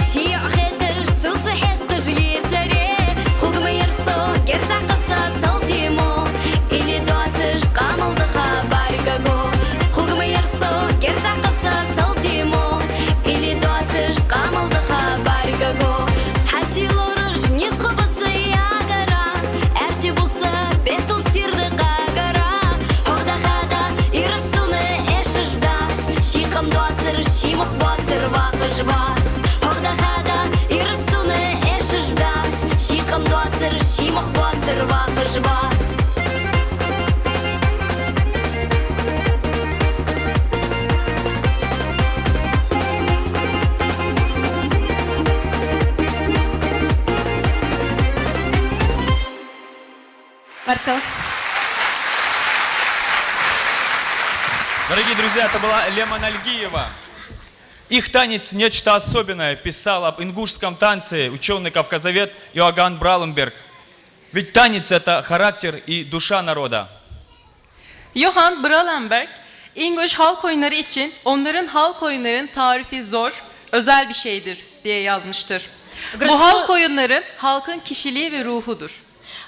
ший йоӀ хеташ сацахьесташ ецаре. Хургма яр со герз кхесса салтий мо, илли доацаш къамал даха бӀарга го. Хургма яр со герз кхесса салтий мо, илли доацаш къамал даха бӀарга го. Хьа сий лораша низ хургба са ягара, аьрти бус бетта сийрда къагара. ХӀанз даха да ираз сона эшаш дац, ший къам доацар, ший мохк боацар вахаш вац. ХӀанз даха да ираз сона эшаш дац, ший къам доацар, ший мохк боацар вахаш вац. Баркал. Дорогие друзья, это была Лема Нальгиева. Их танец нечто особенное, писал об ингушском танце учёный-кавказовед Иоганн Браунберг. Ведь танец — это характер и душа народа. Johan Bralenberg, İnguş halk oyunları için onların halk oyunların tarifi zor, özel bir şeydir diye yazmıştır. Bu halk oyunları halkın kişiliği ve ruhudur.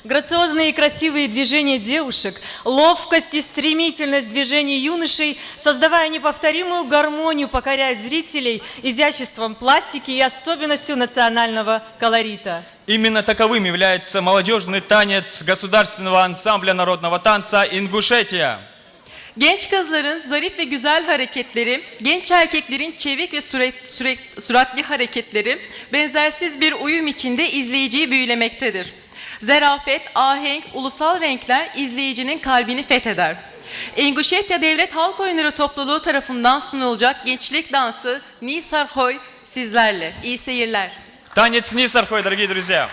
Грациозные и красивые движения девушек, ловкость и стремительность движений юношей, создавая неповторимую гармонию, покоряют зрителей изяществом пластики и особенностью национального колорита. Именно таковым является молодёжный танец Государственного ансамбля народного танца «Ингушетия». Genç kızların zarif ve güzel hareketleri, genç erkeklerin çevik ve süre-, süre-, süratli hareketleri benzersiz bir uyum içinde izleyiciyi büyülemektedir. Zarafet, ahenk, ulusal renkler izleyicinin kalbini fetheder. İnguşetya Devlet Halk Oyunları Topluluğu tarafından sunulacak gençlik dansı Nisarhoy sizlerle. İyi seyirler. Танец Нисархой, дорогие друзья.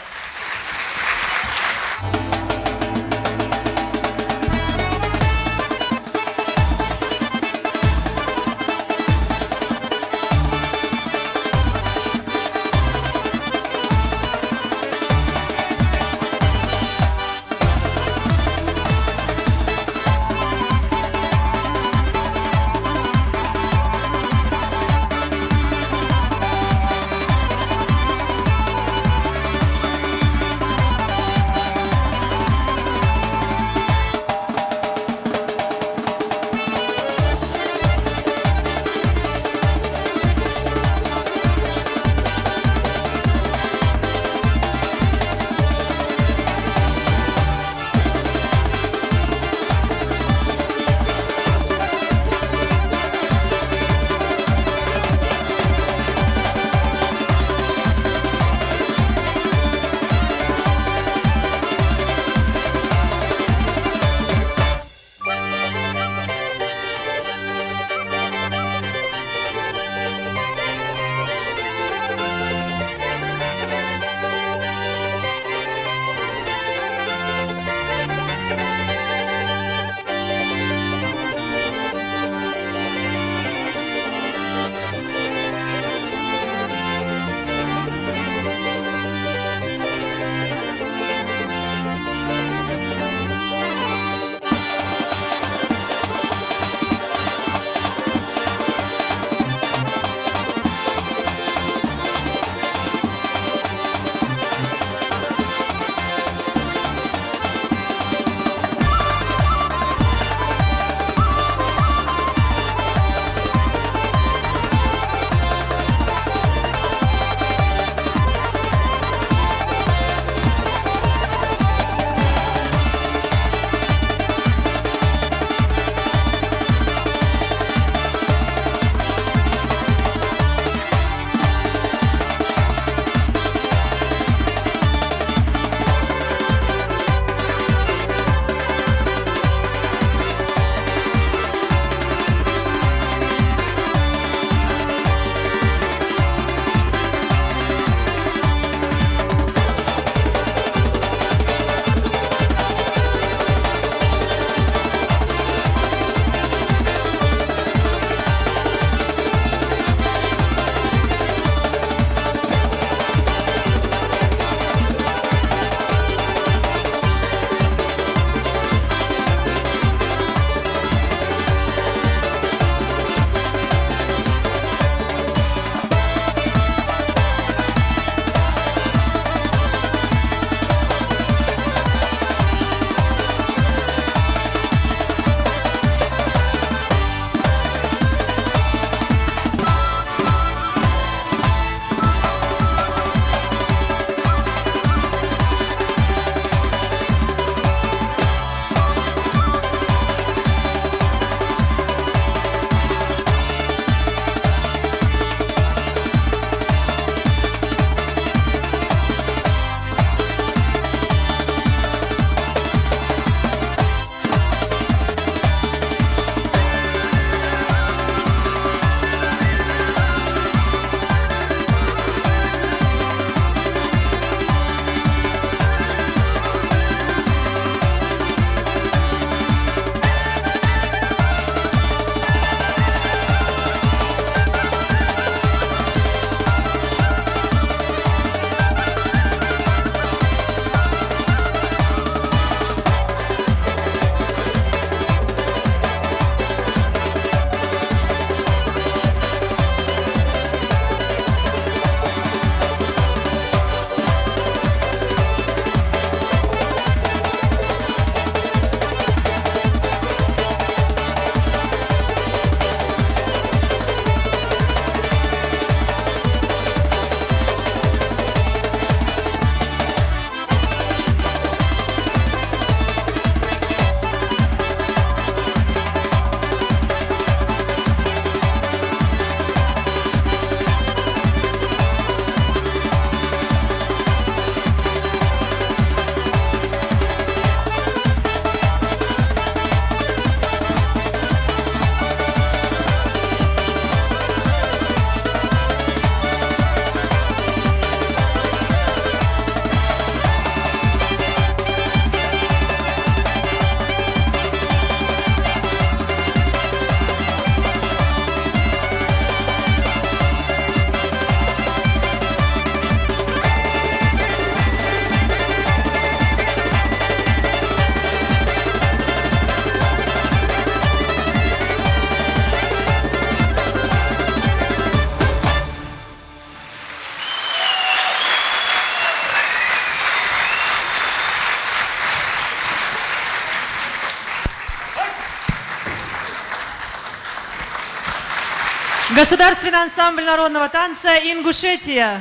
Государственный ансамбль народного танца «Ингушетия».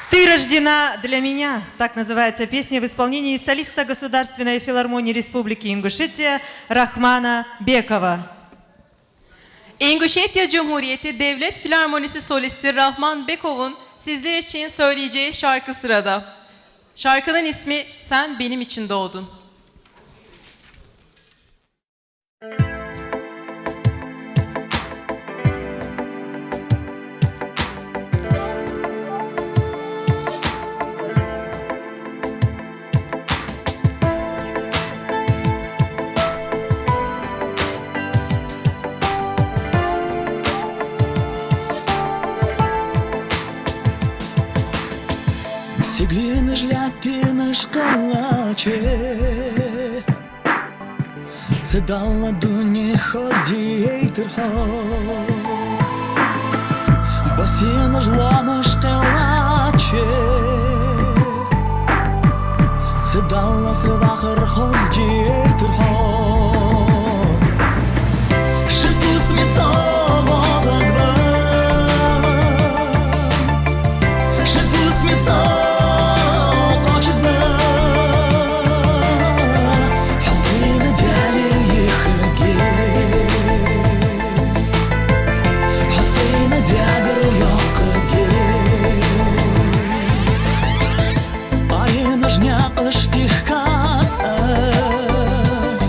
«Ты рождена для меня». Так называется песня в исполнении солиста Государственной филармонии Республики Ингушетия Рахмана Бекова. İnguşetya Cumhuriyeti Devlet Filarmonisi solisti Rahman Bekov'un sizler için söyleyeceği şarkı sırada. Şarkının ismi Sen Benim İçin Doğdun. Сигаленаш лаьттанаш кхеллаче, цу Далла дунен хоздаийтар хьо. Басенаш лоамаш кхеллаче, цу Далла са вахар хоздаийтар хьо. Ши тӀа вусме со воагӀаргва, ши тӀа вусме со кхоачаргва, хьо сайна Даьлера йиххаргья, хьо сайна даьгара йоаккхаргья. Аьнна наькъаш тӀехьа аз,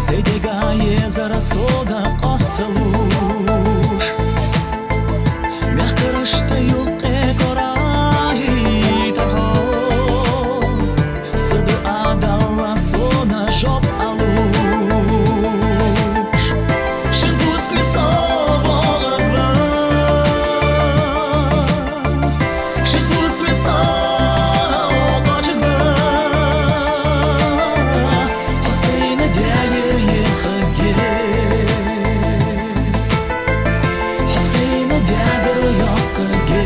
сай дега езар сона къоасталуш, мехкарашта юкъе кораийтар хьо, са дуӀа Далла сона жоп луш. Ши тӀа вусме со воагӀаргва, ши тӀа вусме со кхоачаргва, хьо сайна Даьлера йиххаргья, хьо сайна даьгара йоаккхаргья.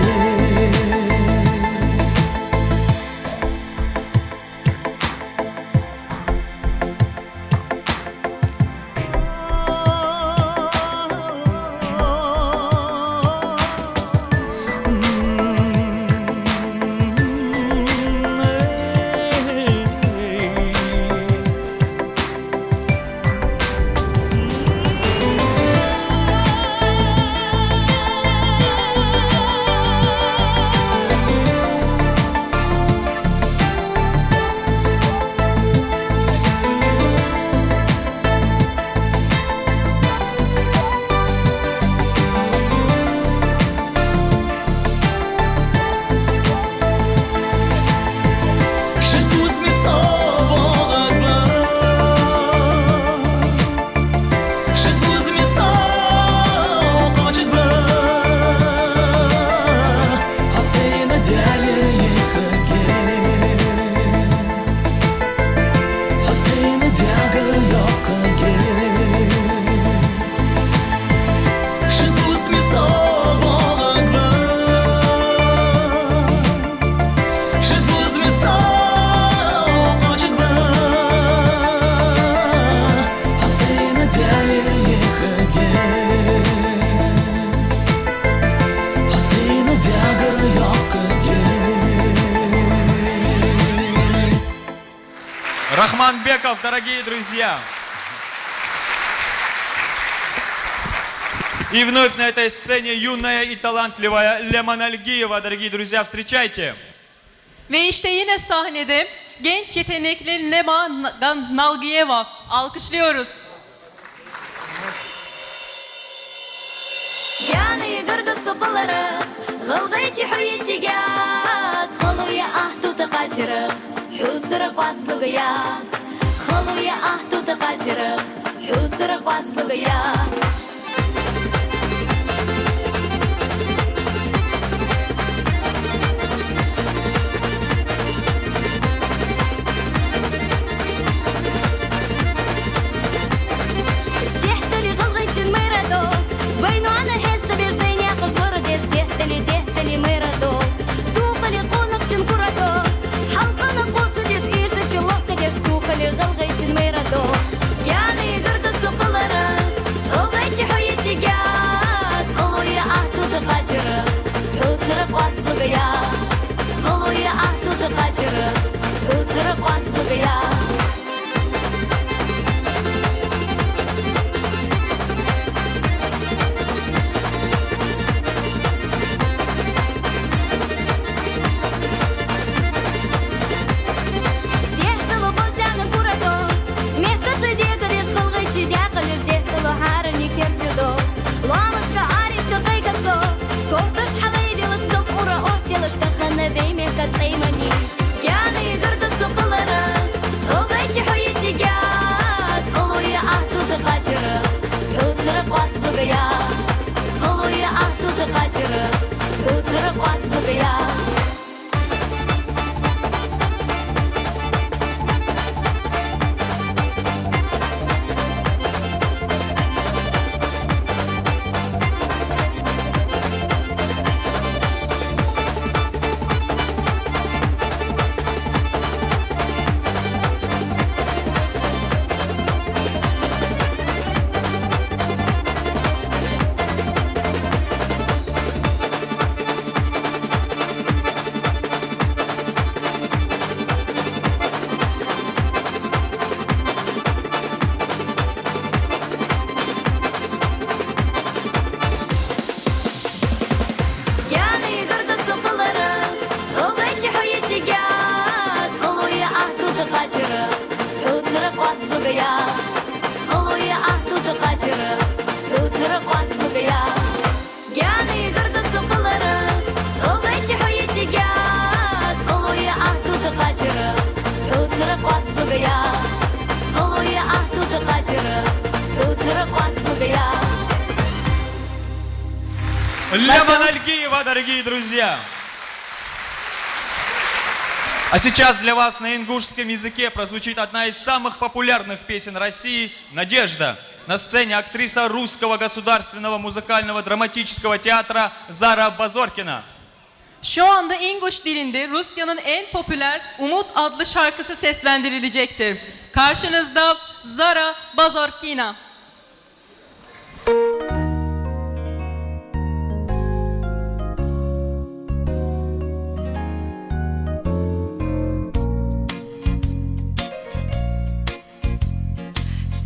Ши тӀа вусме со воагӀаргва, ши тӀа вусме со кхоачаргва, хьо сайна Даьлера йиххаргья, хьо сайна даьгара йоаккхаргья. Ши тӀа вусме со воагӀаргва, ши тӀа вусме со кхоачаргва, хьо сайна Даьлера йиххаргья, хьо сайна даьгара йоаккхаргья. Рахман Беков, дорогие друзья. И вновь на этой сцене юная и талантливая Лема Нальгиева. Дорогие друзья, встречайте. Ve işte yine sahnede genç yetenekli Lema Gan-, Nalgiyeva. Alkışlıyoruz. Яна йигар да со кхоллара, гӀалгӀайче хьо йицъяц. Халуя ахтута кхачара, хьусара къоасталуга яц. Халуя ахтута кхачара, хьусара къоасталуга яц. Дехтали гӀалгӀайчен майра да, вай ноана хьеста беш, вай наькъаш лорадеш. Дехтали, дехтали майра да, тухали къонахчун кура да, хьалкъана къоцадеш, эшача лохкадеш, тухали гӀалгӀайчен майра да. Яна йигар да со кхоллара, гӀалгӀайче хьо Цар къоастабергьяц, хало я ахьтута кхачара, цар къоастабергьяц. Гаьна гаргда со кхалара, гӀалгӀайче хьо йицъергьяц, хало я ахьтута кхачара, цар къоастабергьяц. Хало я ахьтута кхачара, цар къоастабергьяц. Ляман Альгиева, дорогие друзья! А сейчас для вас на ингушском языке прозвучит одна из самых популярных песен России «Надежда». На сцене актриса Русского государственного музыкального драматического театра Зара Базоркина. Şu anda İnguş dilinde Rusya'nın en popüler Umut adlı şarkısı seslendirilecektir. Karşınızda Zara Bazorkina.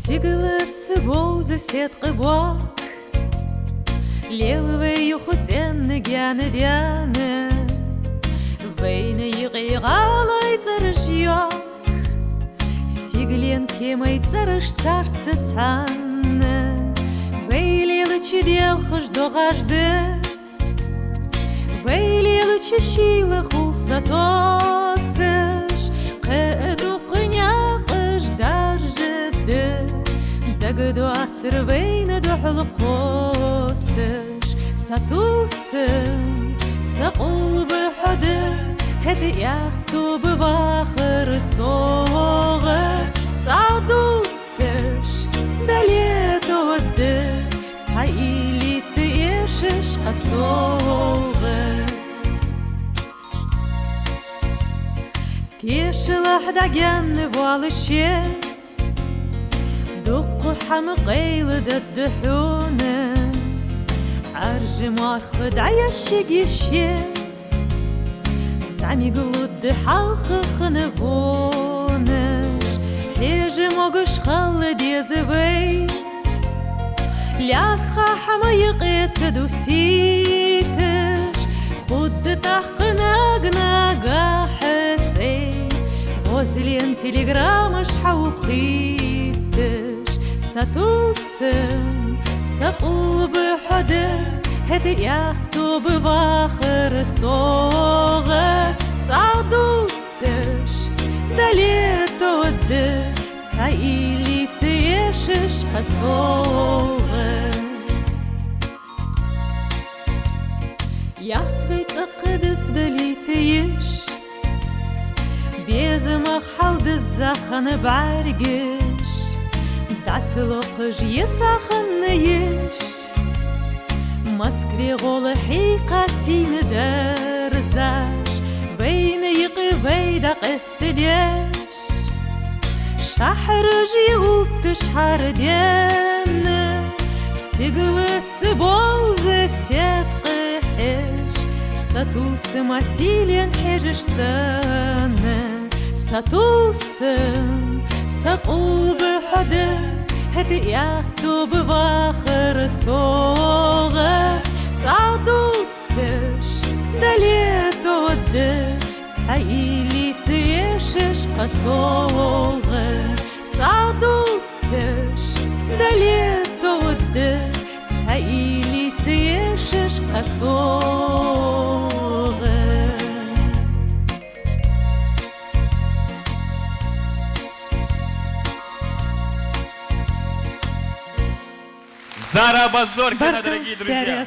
Сигалаца бовза седкъа бок, лела вай юха цӀенна гаьна даьна. Вайна юкъе гӀалий цӀераш йоах, сигален кемий цӀераш царца цхьана. Вай лелача делхаш догӀаш да, вай лелача шийла хул сатоссаш, кхы а дукха наькъаш даржаргда, дагадоацар вайна духьал кхоссаш. Сатувсам, са къулба хьо да, хӀаьта аьттув ба вахар согӀа, цӀагӀа дувцаш дале тоъаргда, цхьа уйлица эшаш къа совгӀа. Тешалахь, дӀагаьна воалаше, дукха хӀама къайладаргда хьона, Ӏаржа марха дӀаяшшигеше. ЗӀамига лургда хьалха хинна вонаш, хьежа могаш хила деза вай. ЛаьрххӀа хӀама юкъе ца дусийташ, хургда тӀаккха наг-нагахьа цӀай, гӀозлен телеграммаш хьаухийташ. Сатувсам, са къулба хьо да, хӀаьта аьттув ба вахар согӀа, цӀагӀа дувцаш дале тоъаргда, цхьа уйлица эшаш къа совгӀа. Яц вай цӀаккха дицдалийта йиш, безамах хьалдизза хинна бӀаргаш, дӀа ца локхаш йиса хинна йиш. Москве гӀолла хьийкха сийна дарзаш, вайна юкъе вай дӀакъаьстадеш. Шахьараш я увтташ хӀара денна, сигалаца бовза седкъа хьеж, сатувсама сийлен хьежаш санна. Сатувсам, са къулба хьо да, хӀаьта аьттув ба вахар согӀа, цӀагӀа дувцаш дале тоъаргда, цхьа уйлица эшаш къа совгӀа, цӀагӀа дувцаш дале тоъаргда, цхьа уйлица эшаш къа совгӀа. Зара Базоркина, дорогие друзья.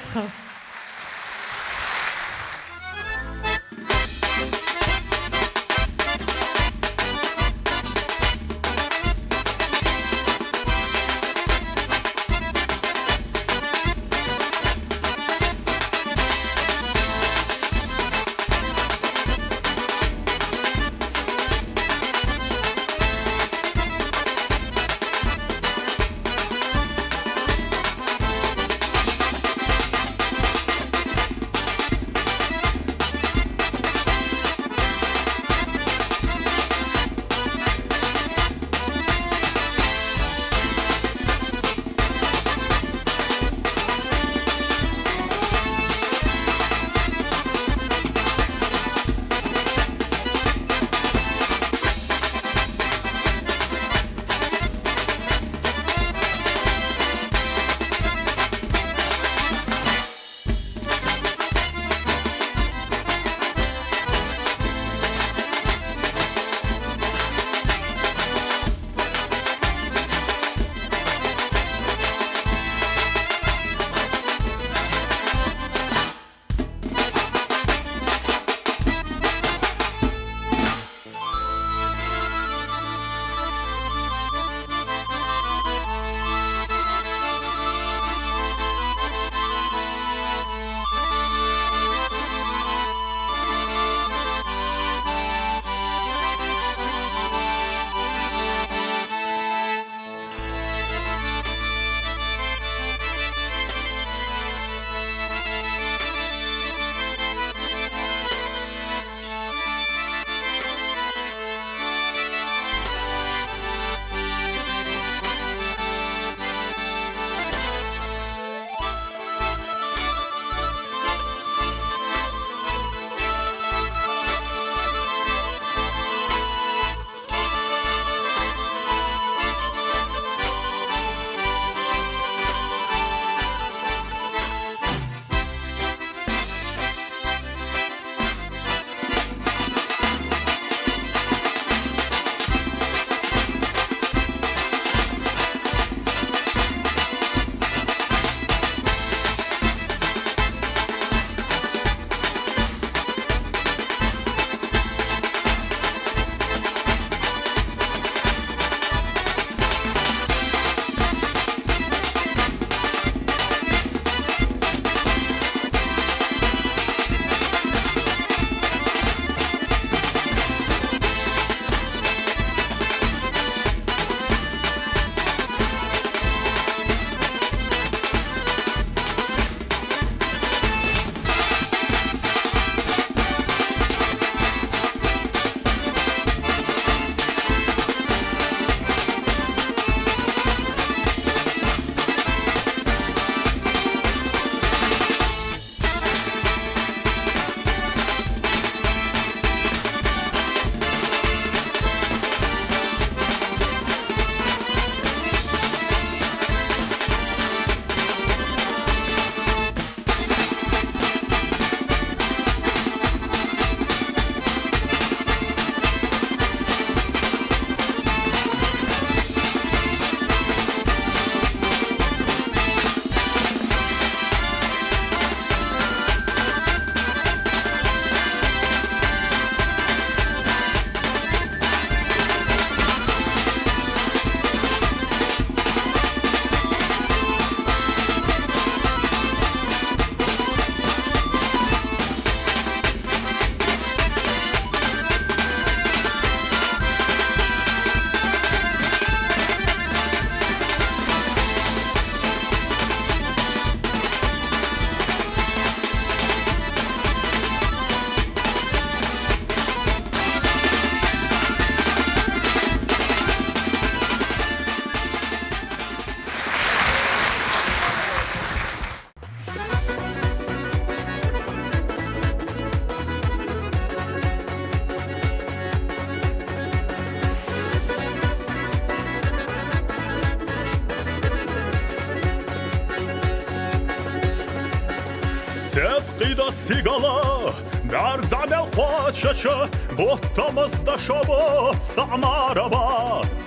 Сигала бӀарг дӀа мел кхоачача, бутт маза да шо бу, цаӀ мара бац.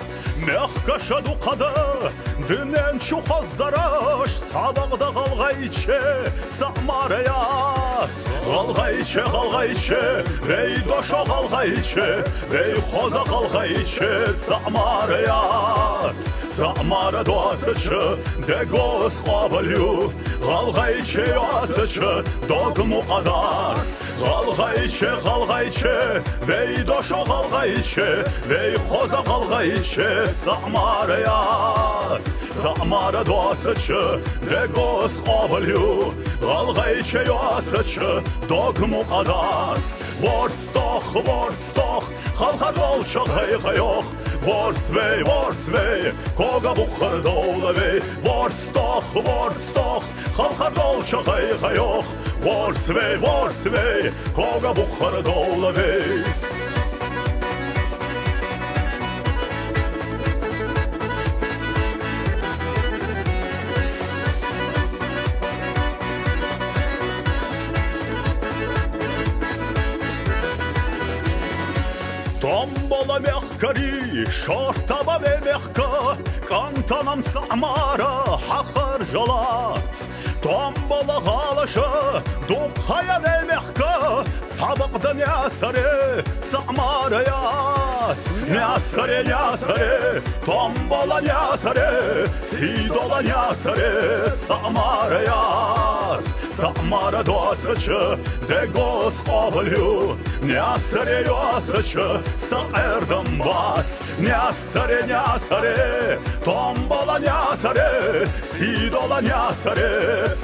Мехкаша дукха да дунен чу хоза дараш, цхьабакъда гӀалгӀайче цаӀ мара яц. ГӀалгӀайче, гӀалгӀайче, вай дошо гӀалгӀайче, вай хоза гӀалгӀайче цаӀ мара яц. ЦаӀ мара доацача дегос къоабал ю, гӀалгӀайче йоацача дог мукъа дац. ГӀалгӀайче, гӀалгӀайче, вай дошо гӀалгӀайче, вай хоза гӀалгӀайче цаӀ мара яц. ЦаӀ мара доацача дегос къоабал ю, гӀалгӀайче йоацача дог мукъа дац. ВорцтӀох, ворцтӀох, халхар долча гӀайгӀа йоах. Ворц вай, ворц вай, кога бухар довла вай. ВорцтӀох, ворцтӀох, халхар долча гӀайгӀа йоах. Ворц вай, ворц вай, кога бухар довла вай. Томбола мехкарий, шортта ба вай мехка, кӀантанам цаӀ мара хьахержа лац. Томбола гӀалаша дукха я вай мехка, цхьабакъда Наьсаре цаӀ мара яц. Наьсаре, Наьсаре, томбола Наьсаре, сийдола Наьсаре цаӀ мара яц. ЦаӀ мара доацача дегос къоабал ю, Наьсаре йоацача са къердам бац. Наьсаре, Наьсаре, томбола Наьсаре, сийдола Наьсаре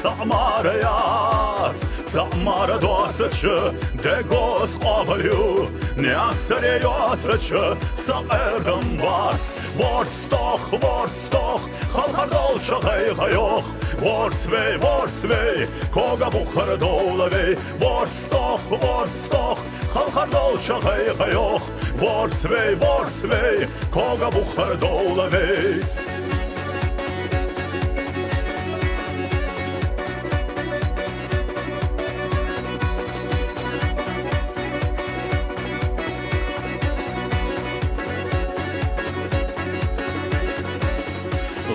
цаӀ мара яц. ЦаӀ мара доацача дегос къоабал ю, Наьсаре йоацача са къердам бац. ВорцтӀох, ворцтӀох, халхар долча гӀайгӀа йоах. Ворц вай, ворц вай, кога бухар довла вай. ВорцтӀох, ворцтӀох, халхар долча гӀайгӀа йоах. Ворц вай, ворц вай, кога бухар довла вай.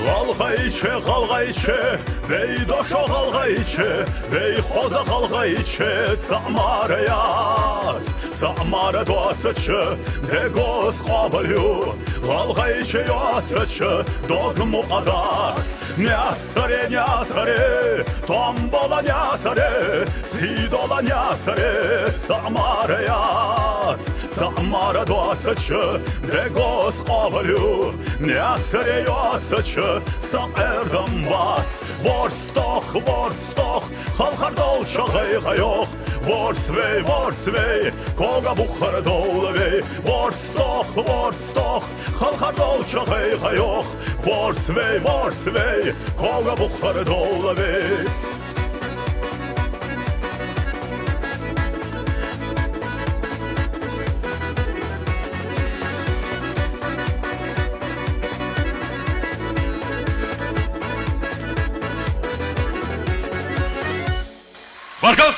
ГӀалгӀайче, гӀалгӀайче, вай дошо гӀалгӀайче, вай хоза гӀалгӀайче цаӀ мара яц. ЦаӀ мара доацача дегос къоабал ю, гӀалгӀайче йоацача дог мукъа дац. Наьсаре, Наьсаре, томбола Наьсаре, сийдола Наьсаре цаӀ мара яц. ЦаӀ мара доацача дегос къоабал ю, Наьсаре йоацача са къердам бац. ВорцтӀох, ворцтӀох, халхар долча гӀайгӀа йоах. Ворц вай, ворц вай, кога бухар довла вай. ВорцтӀох, ворцтӀох, халхар долча гӀайгӀа йоах. Ворц вай, ворц вай, кога бухар довла вай. Баркал!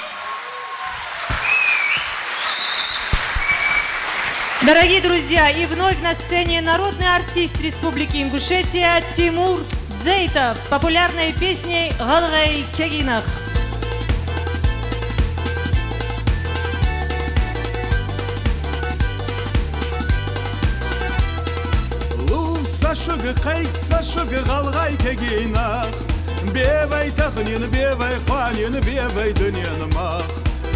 Дорогие друзья, и вновь на сцене народный артист Республики Ингушетия Тимур Дзейтов с популярной песней «ГӀалгӀай кагий нах». Лувса шуга, кхайкса шуга, гӀалгӀай кагий нах. Бе вай тахан, бе вай кхоана, бе вай дунен мах.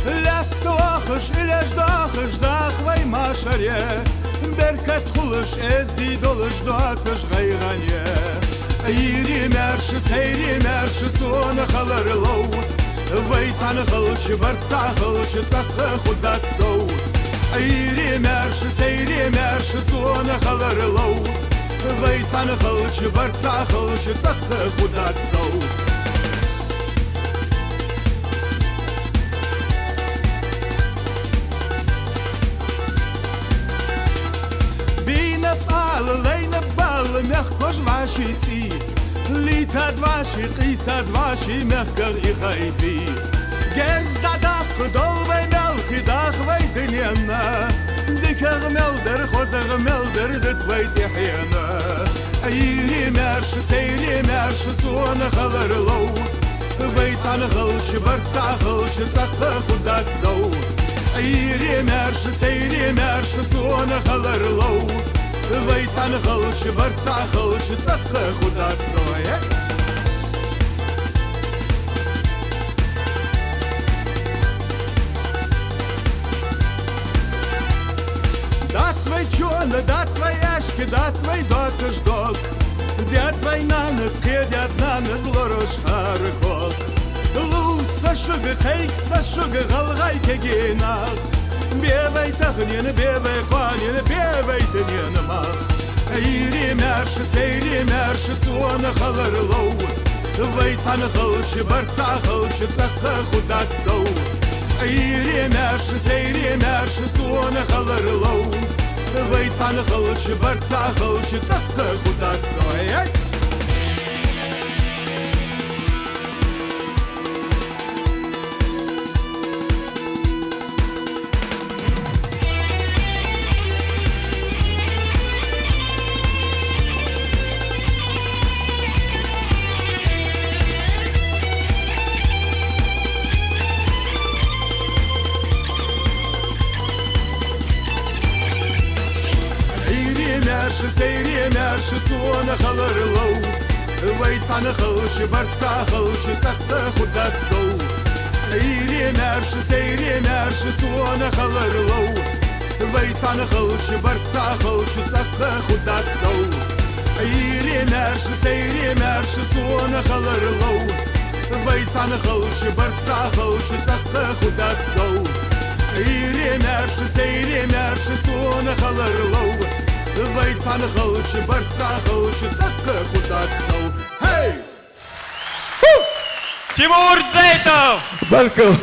Лаьтта вахаш, илеш дахаш, даха вай машаре. Беркат хулаш, эздий долаш доацаш гӀайгӀане. Ийри маьрша, сайри маьрша, сона хилар лов. Вай цхьана хилча, барт цхьа хилча, цӀаккха хургдац дов. Ийри маьрша, сайри маьрша, сона хилар лов. Вай цхьана хилча, барт цхьа хилча, цӀаккха хургдац дов. Бийнаб ала, лайнаб бала, мехкаш вӀаший цӀий. Лийтад вӀаший, къийсад вӀаший, мехках ихай фий. Кез дӀадаккха доал вай мел хи дах вай дуненна, дикагӀа мел дар, хозагӀа мел дар дита вай тӀехьенна. Ӏуйре маьрша, сайре маьрша, сона хилар лов, вай цхьана хилча, барт цхьа хилча, цӀаккха хургдац дов. Ӏуйре маьрша, сайре маьрша, сона хилар лов, вай цхьана хилча, барт цхьа хилча, цӀаккха хургдац дов. Дац вай чона, дац вай аьшка, дац вай доацаш дог, даьд вай нанас, кхедаьд нанас лораш хӀара ког. Лувш са шуга, кхайк са шуга, гӀалгӀай кагий нах, бе вай таханена, бе вай кхоанена, бе вай дунен мах. Ӏуйре маьрша, сайре маьрша, сона хилар лов, вай цхьана хилча, барт цхьа хилча, цӀаккха хургдац дов. Ӏуйре маьрша, сайре маьрша, сона хилар лов, вай цхьана хилча, барт цхьа хилча, цӀаккха хургдац дов. Эй! Ӏуйре маьрша, сайре маьрша, сона хилар лов, вай цхьана хилча, барт цхьа хилча, цӀаккха хургдац дов. Ӏуйре маьрша, сайре маьрша, сона хилар лов, вай цхьана хилча, барт цхьа хилча, цӀаккха хургдац дов. Ӏуйре маьрша, сайре маьрша, сона хилар лов, вай цхьана хилча, барт цхьа хилча, цӀаккха хургдац дов. Ӏуйре маьрша, сайре маьрша, сона хилар лов, вай цхьана хилча, барт цхьа хилча, цӀаккха хургдац дов. Хей! Тимур Дзейтов! Баркал!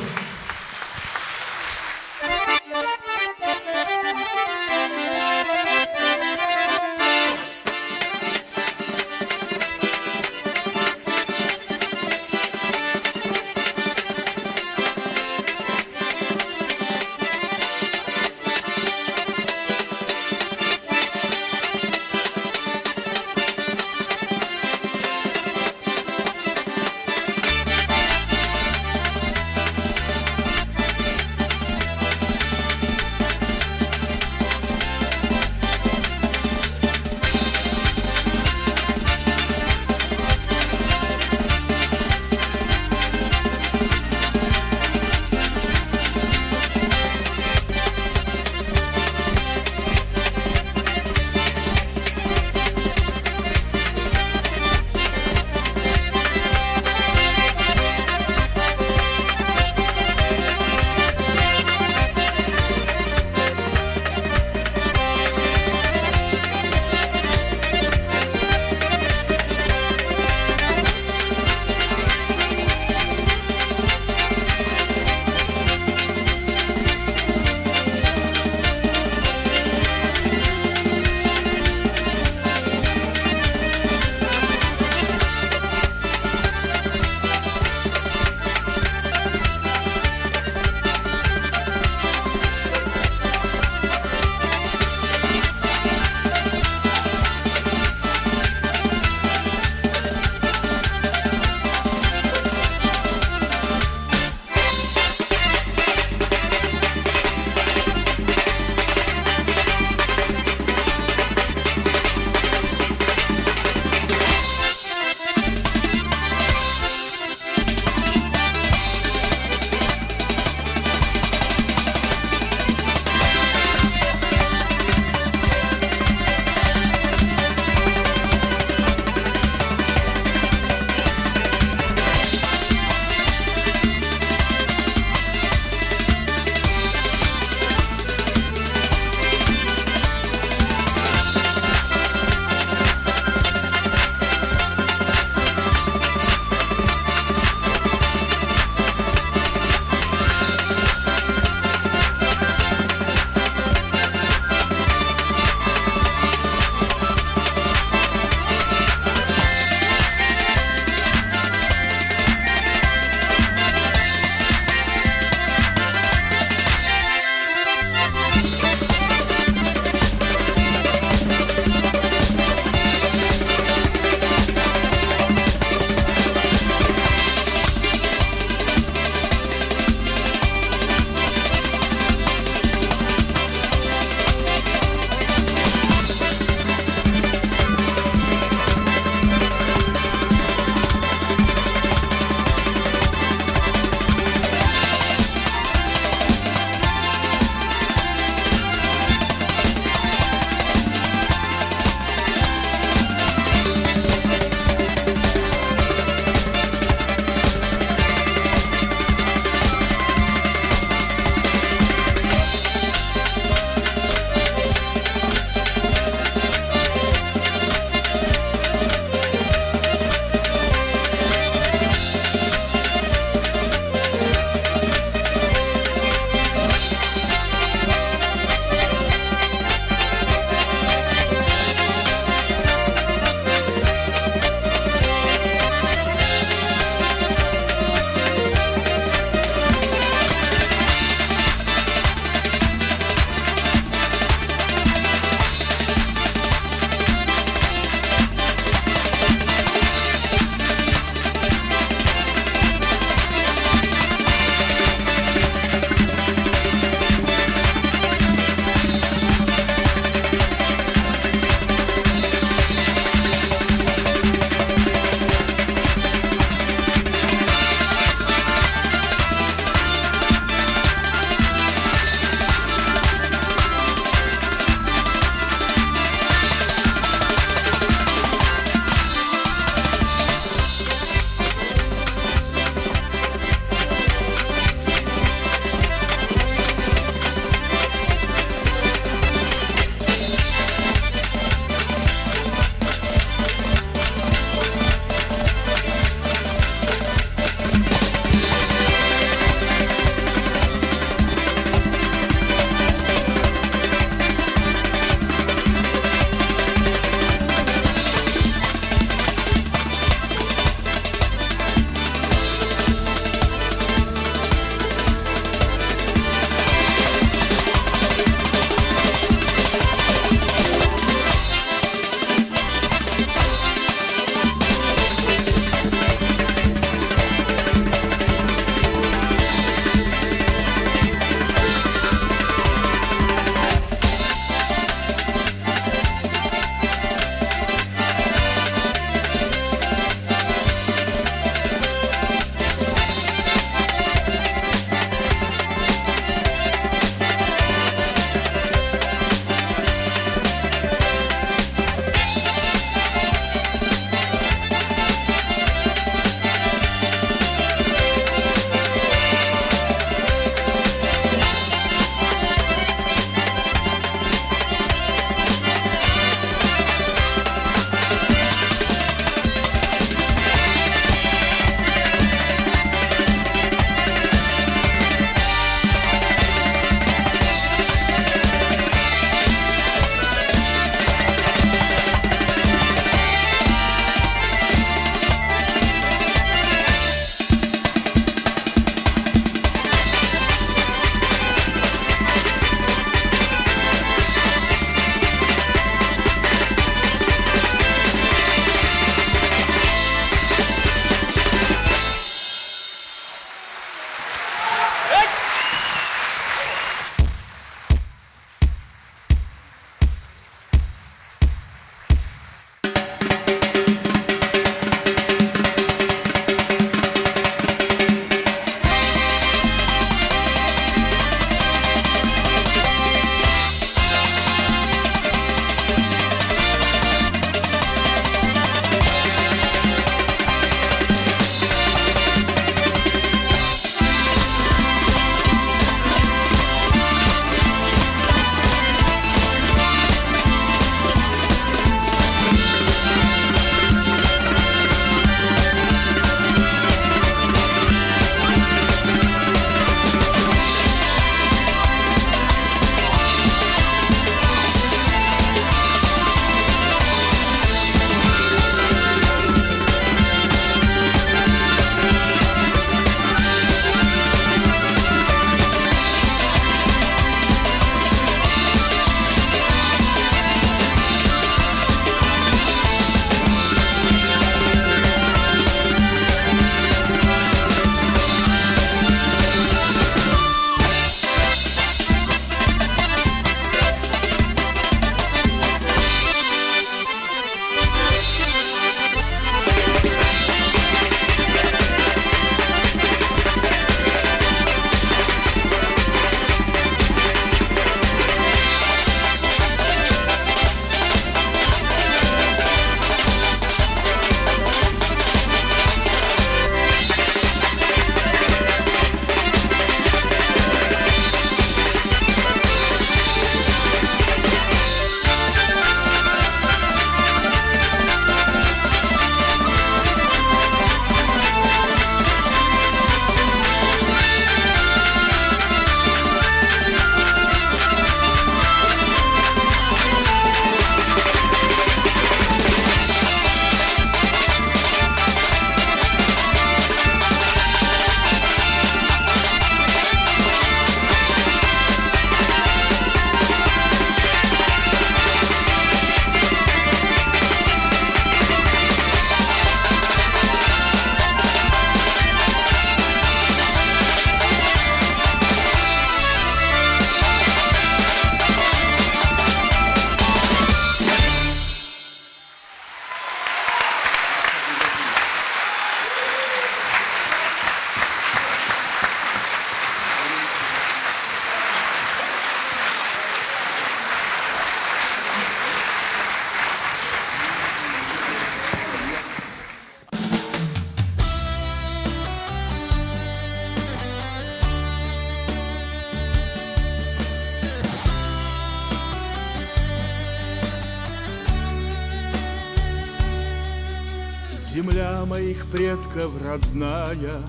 Земля моих предков родная,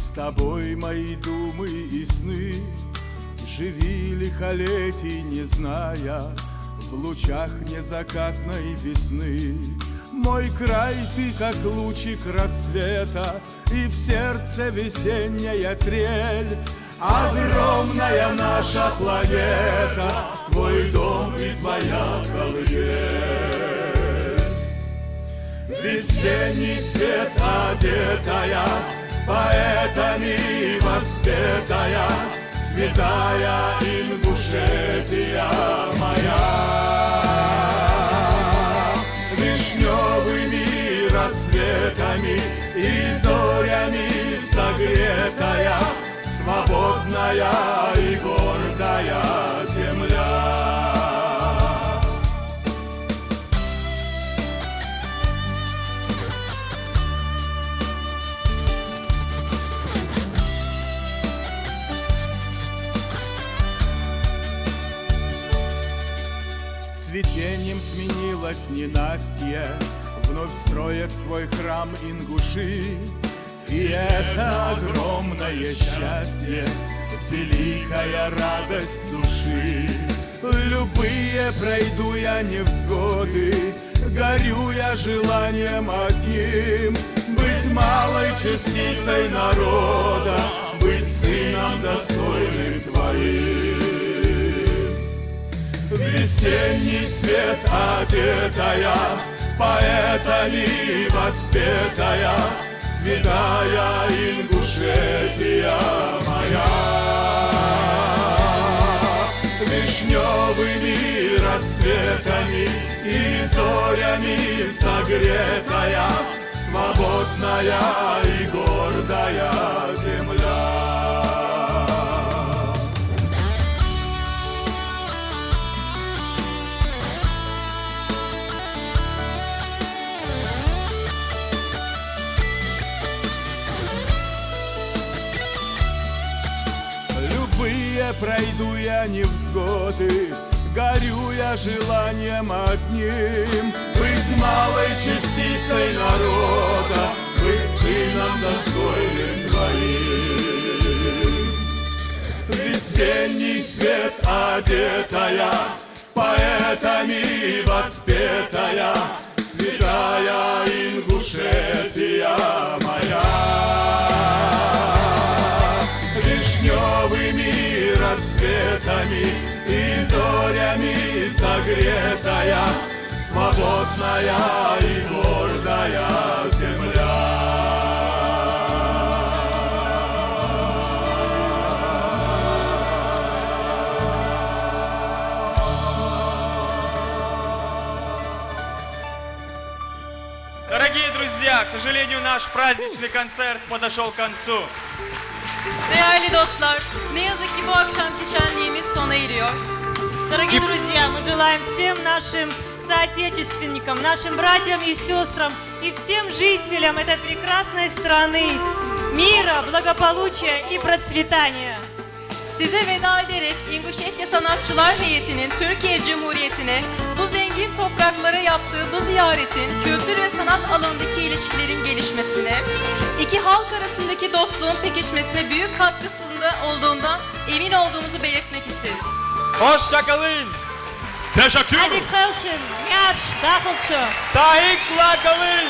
с тобой мои думы и сны. Живи лихолетий, не зная, в лучах незакатной весны. Мой край, ты как лучик рассвета, и в сердце весенняя трель. Огромная наша планета, твой дом и твоя колыбель. В весенний цвет одетая, поэтами воспетая, святая Ингушетия моя. Вишнёвыми рассветами и зорями согретая, свободная и гордая земля. Цветением сменилось ненастье, вновь строят свой храм ингуши. И это огромное счастье, великая радость души. Любые пройду я невзгоды, горю я желанием одним: быть малой частицей народа, быть сыном достойным твоим. В весенний цвет одетая, поэтами воспетая, святая Ингушетия моя. Вишнёвыми рассветами и зорями согретая, свободная и гордая земля. Любые пройду я невзгоды, горю я желанием одним: быть малой частицей народа, быть сыном достойным твоим. В весенний цвет одетая, поэтами воспетая, святая Ингушетия моя. Вишнёвыми рассветами и зорями согретая, свободная и гордая земля. Дорогие друзья, к сожалению, наш праздничный концерт подошёл к концу. Değerli dostlar, ne yazık ki bu akşamki şenliğimiz sona eriyor. Дорогие друзья, мы желаем всем нашим соотечественникам, нашим братьям и сестрам и всем жителям этой прекрасной страны мира, благополучия и процветания. Size veda ederek İnguşetya Sanatçılar Heyeti'nin Türkiye Cumhuriyeti'ne bu zengin topraklara yaptığı bu ziyaretin kültür ve sanat alanındaki ilişkilerin gelişmesine, iki halk arasındaki dostluğun pekişmesine büyük katkısında olduğundan emin olduğumuzu belirtmek isteriz. Hoşça kalın. Teşekkür. Ӏадика хийла шун, маьрша дахалда шо. Сагӏийкла калын.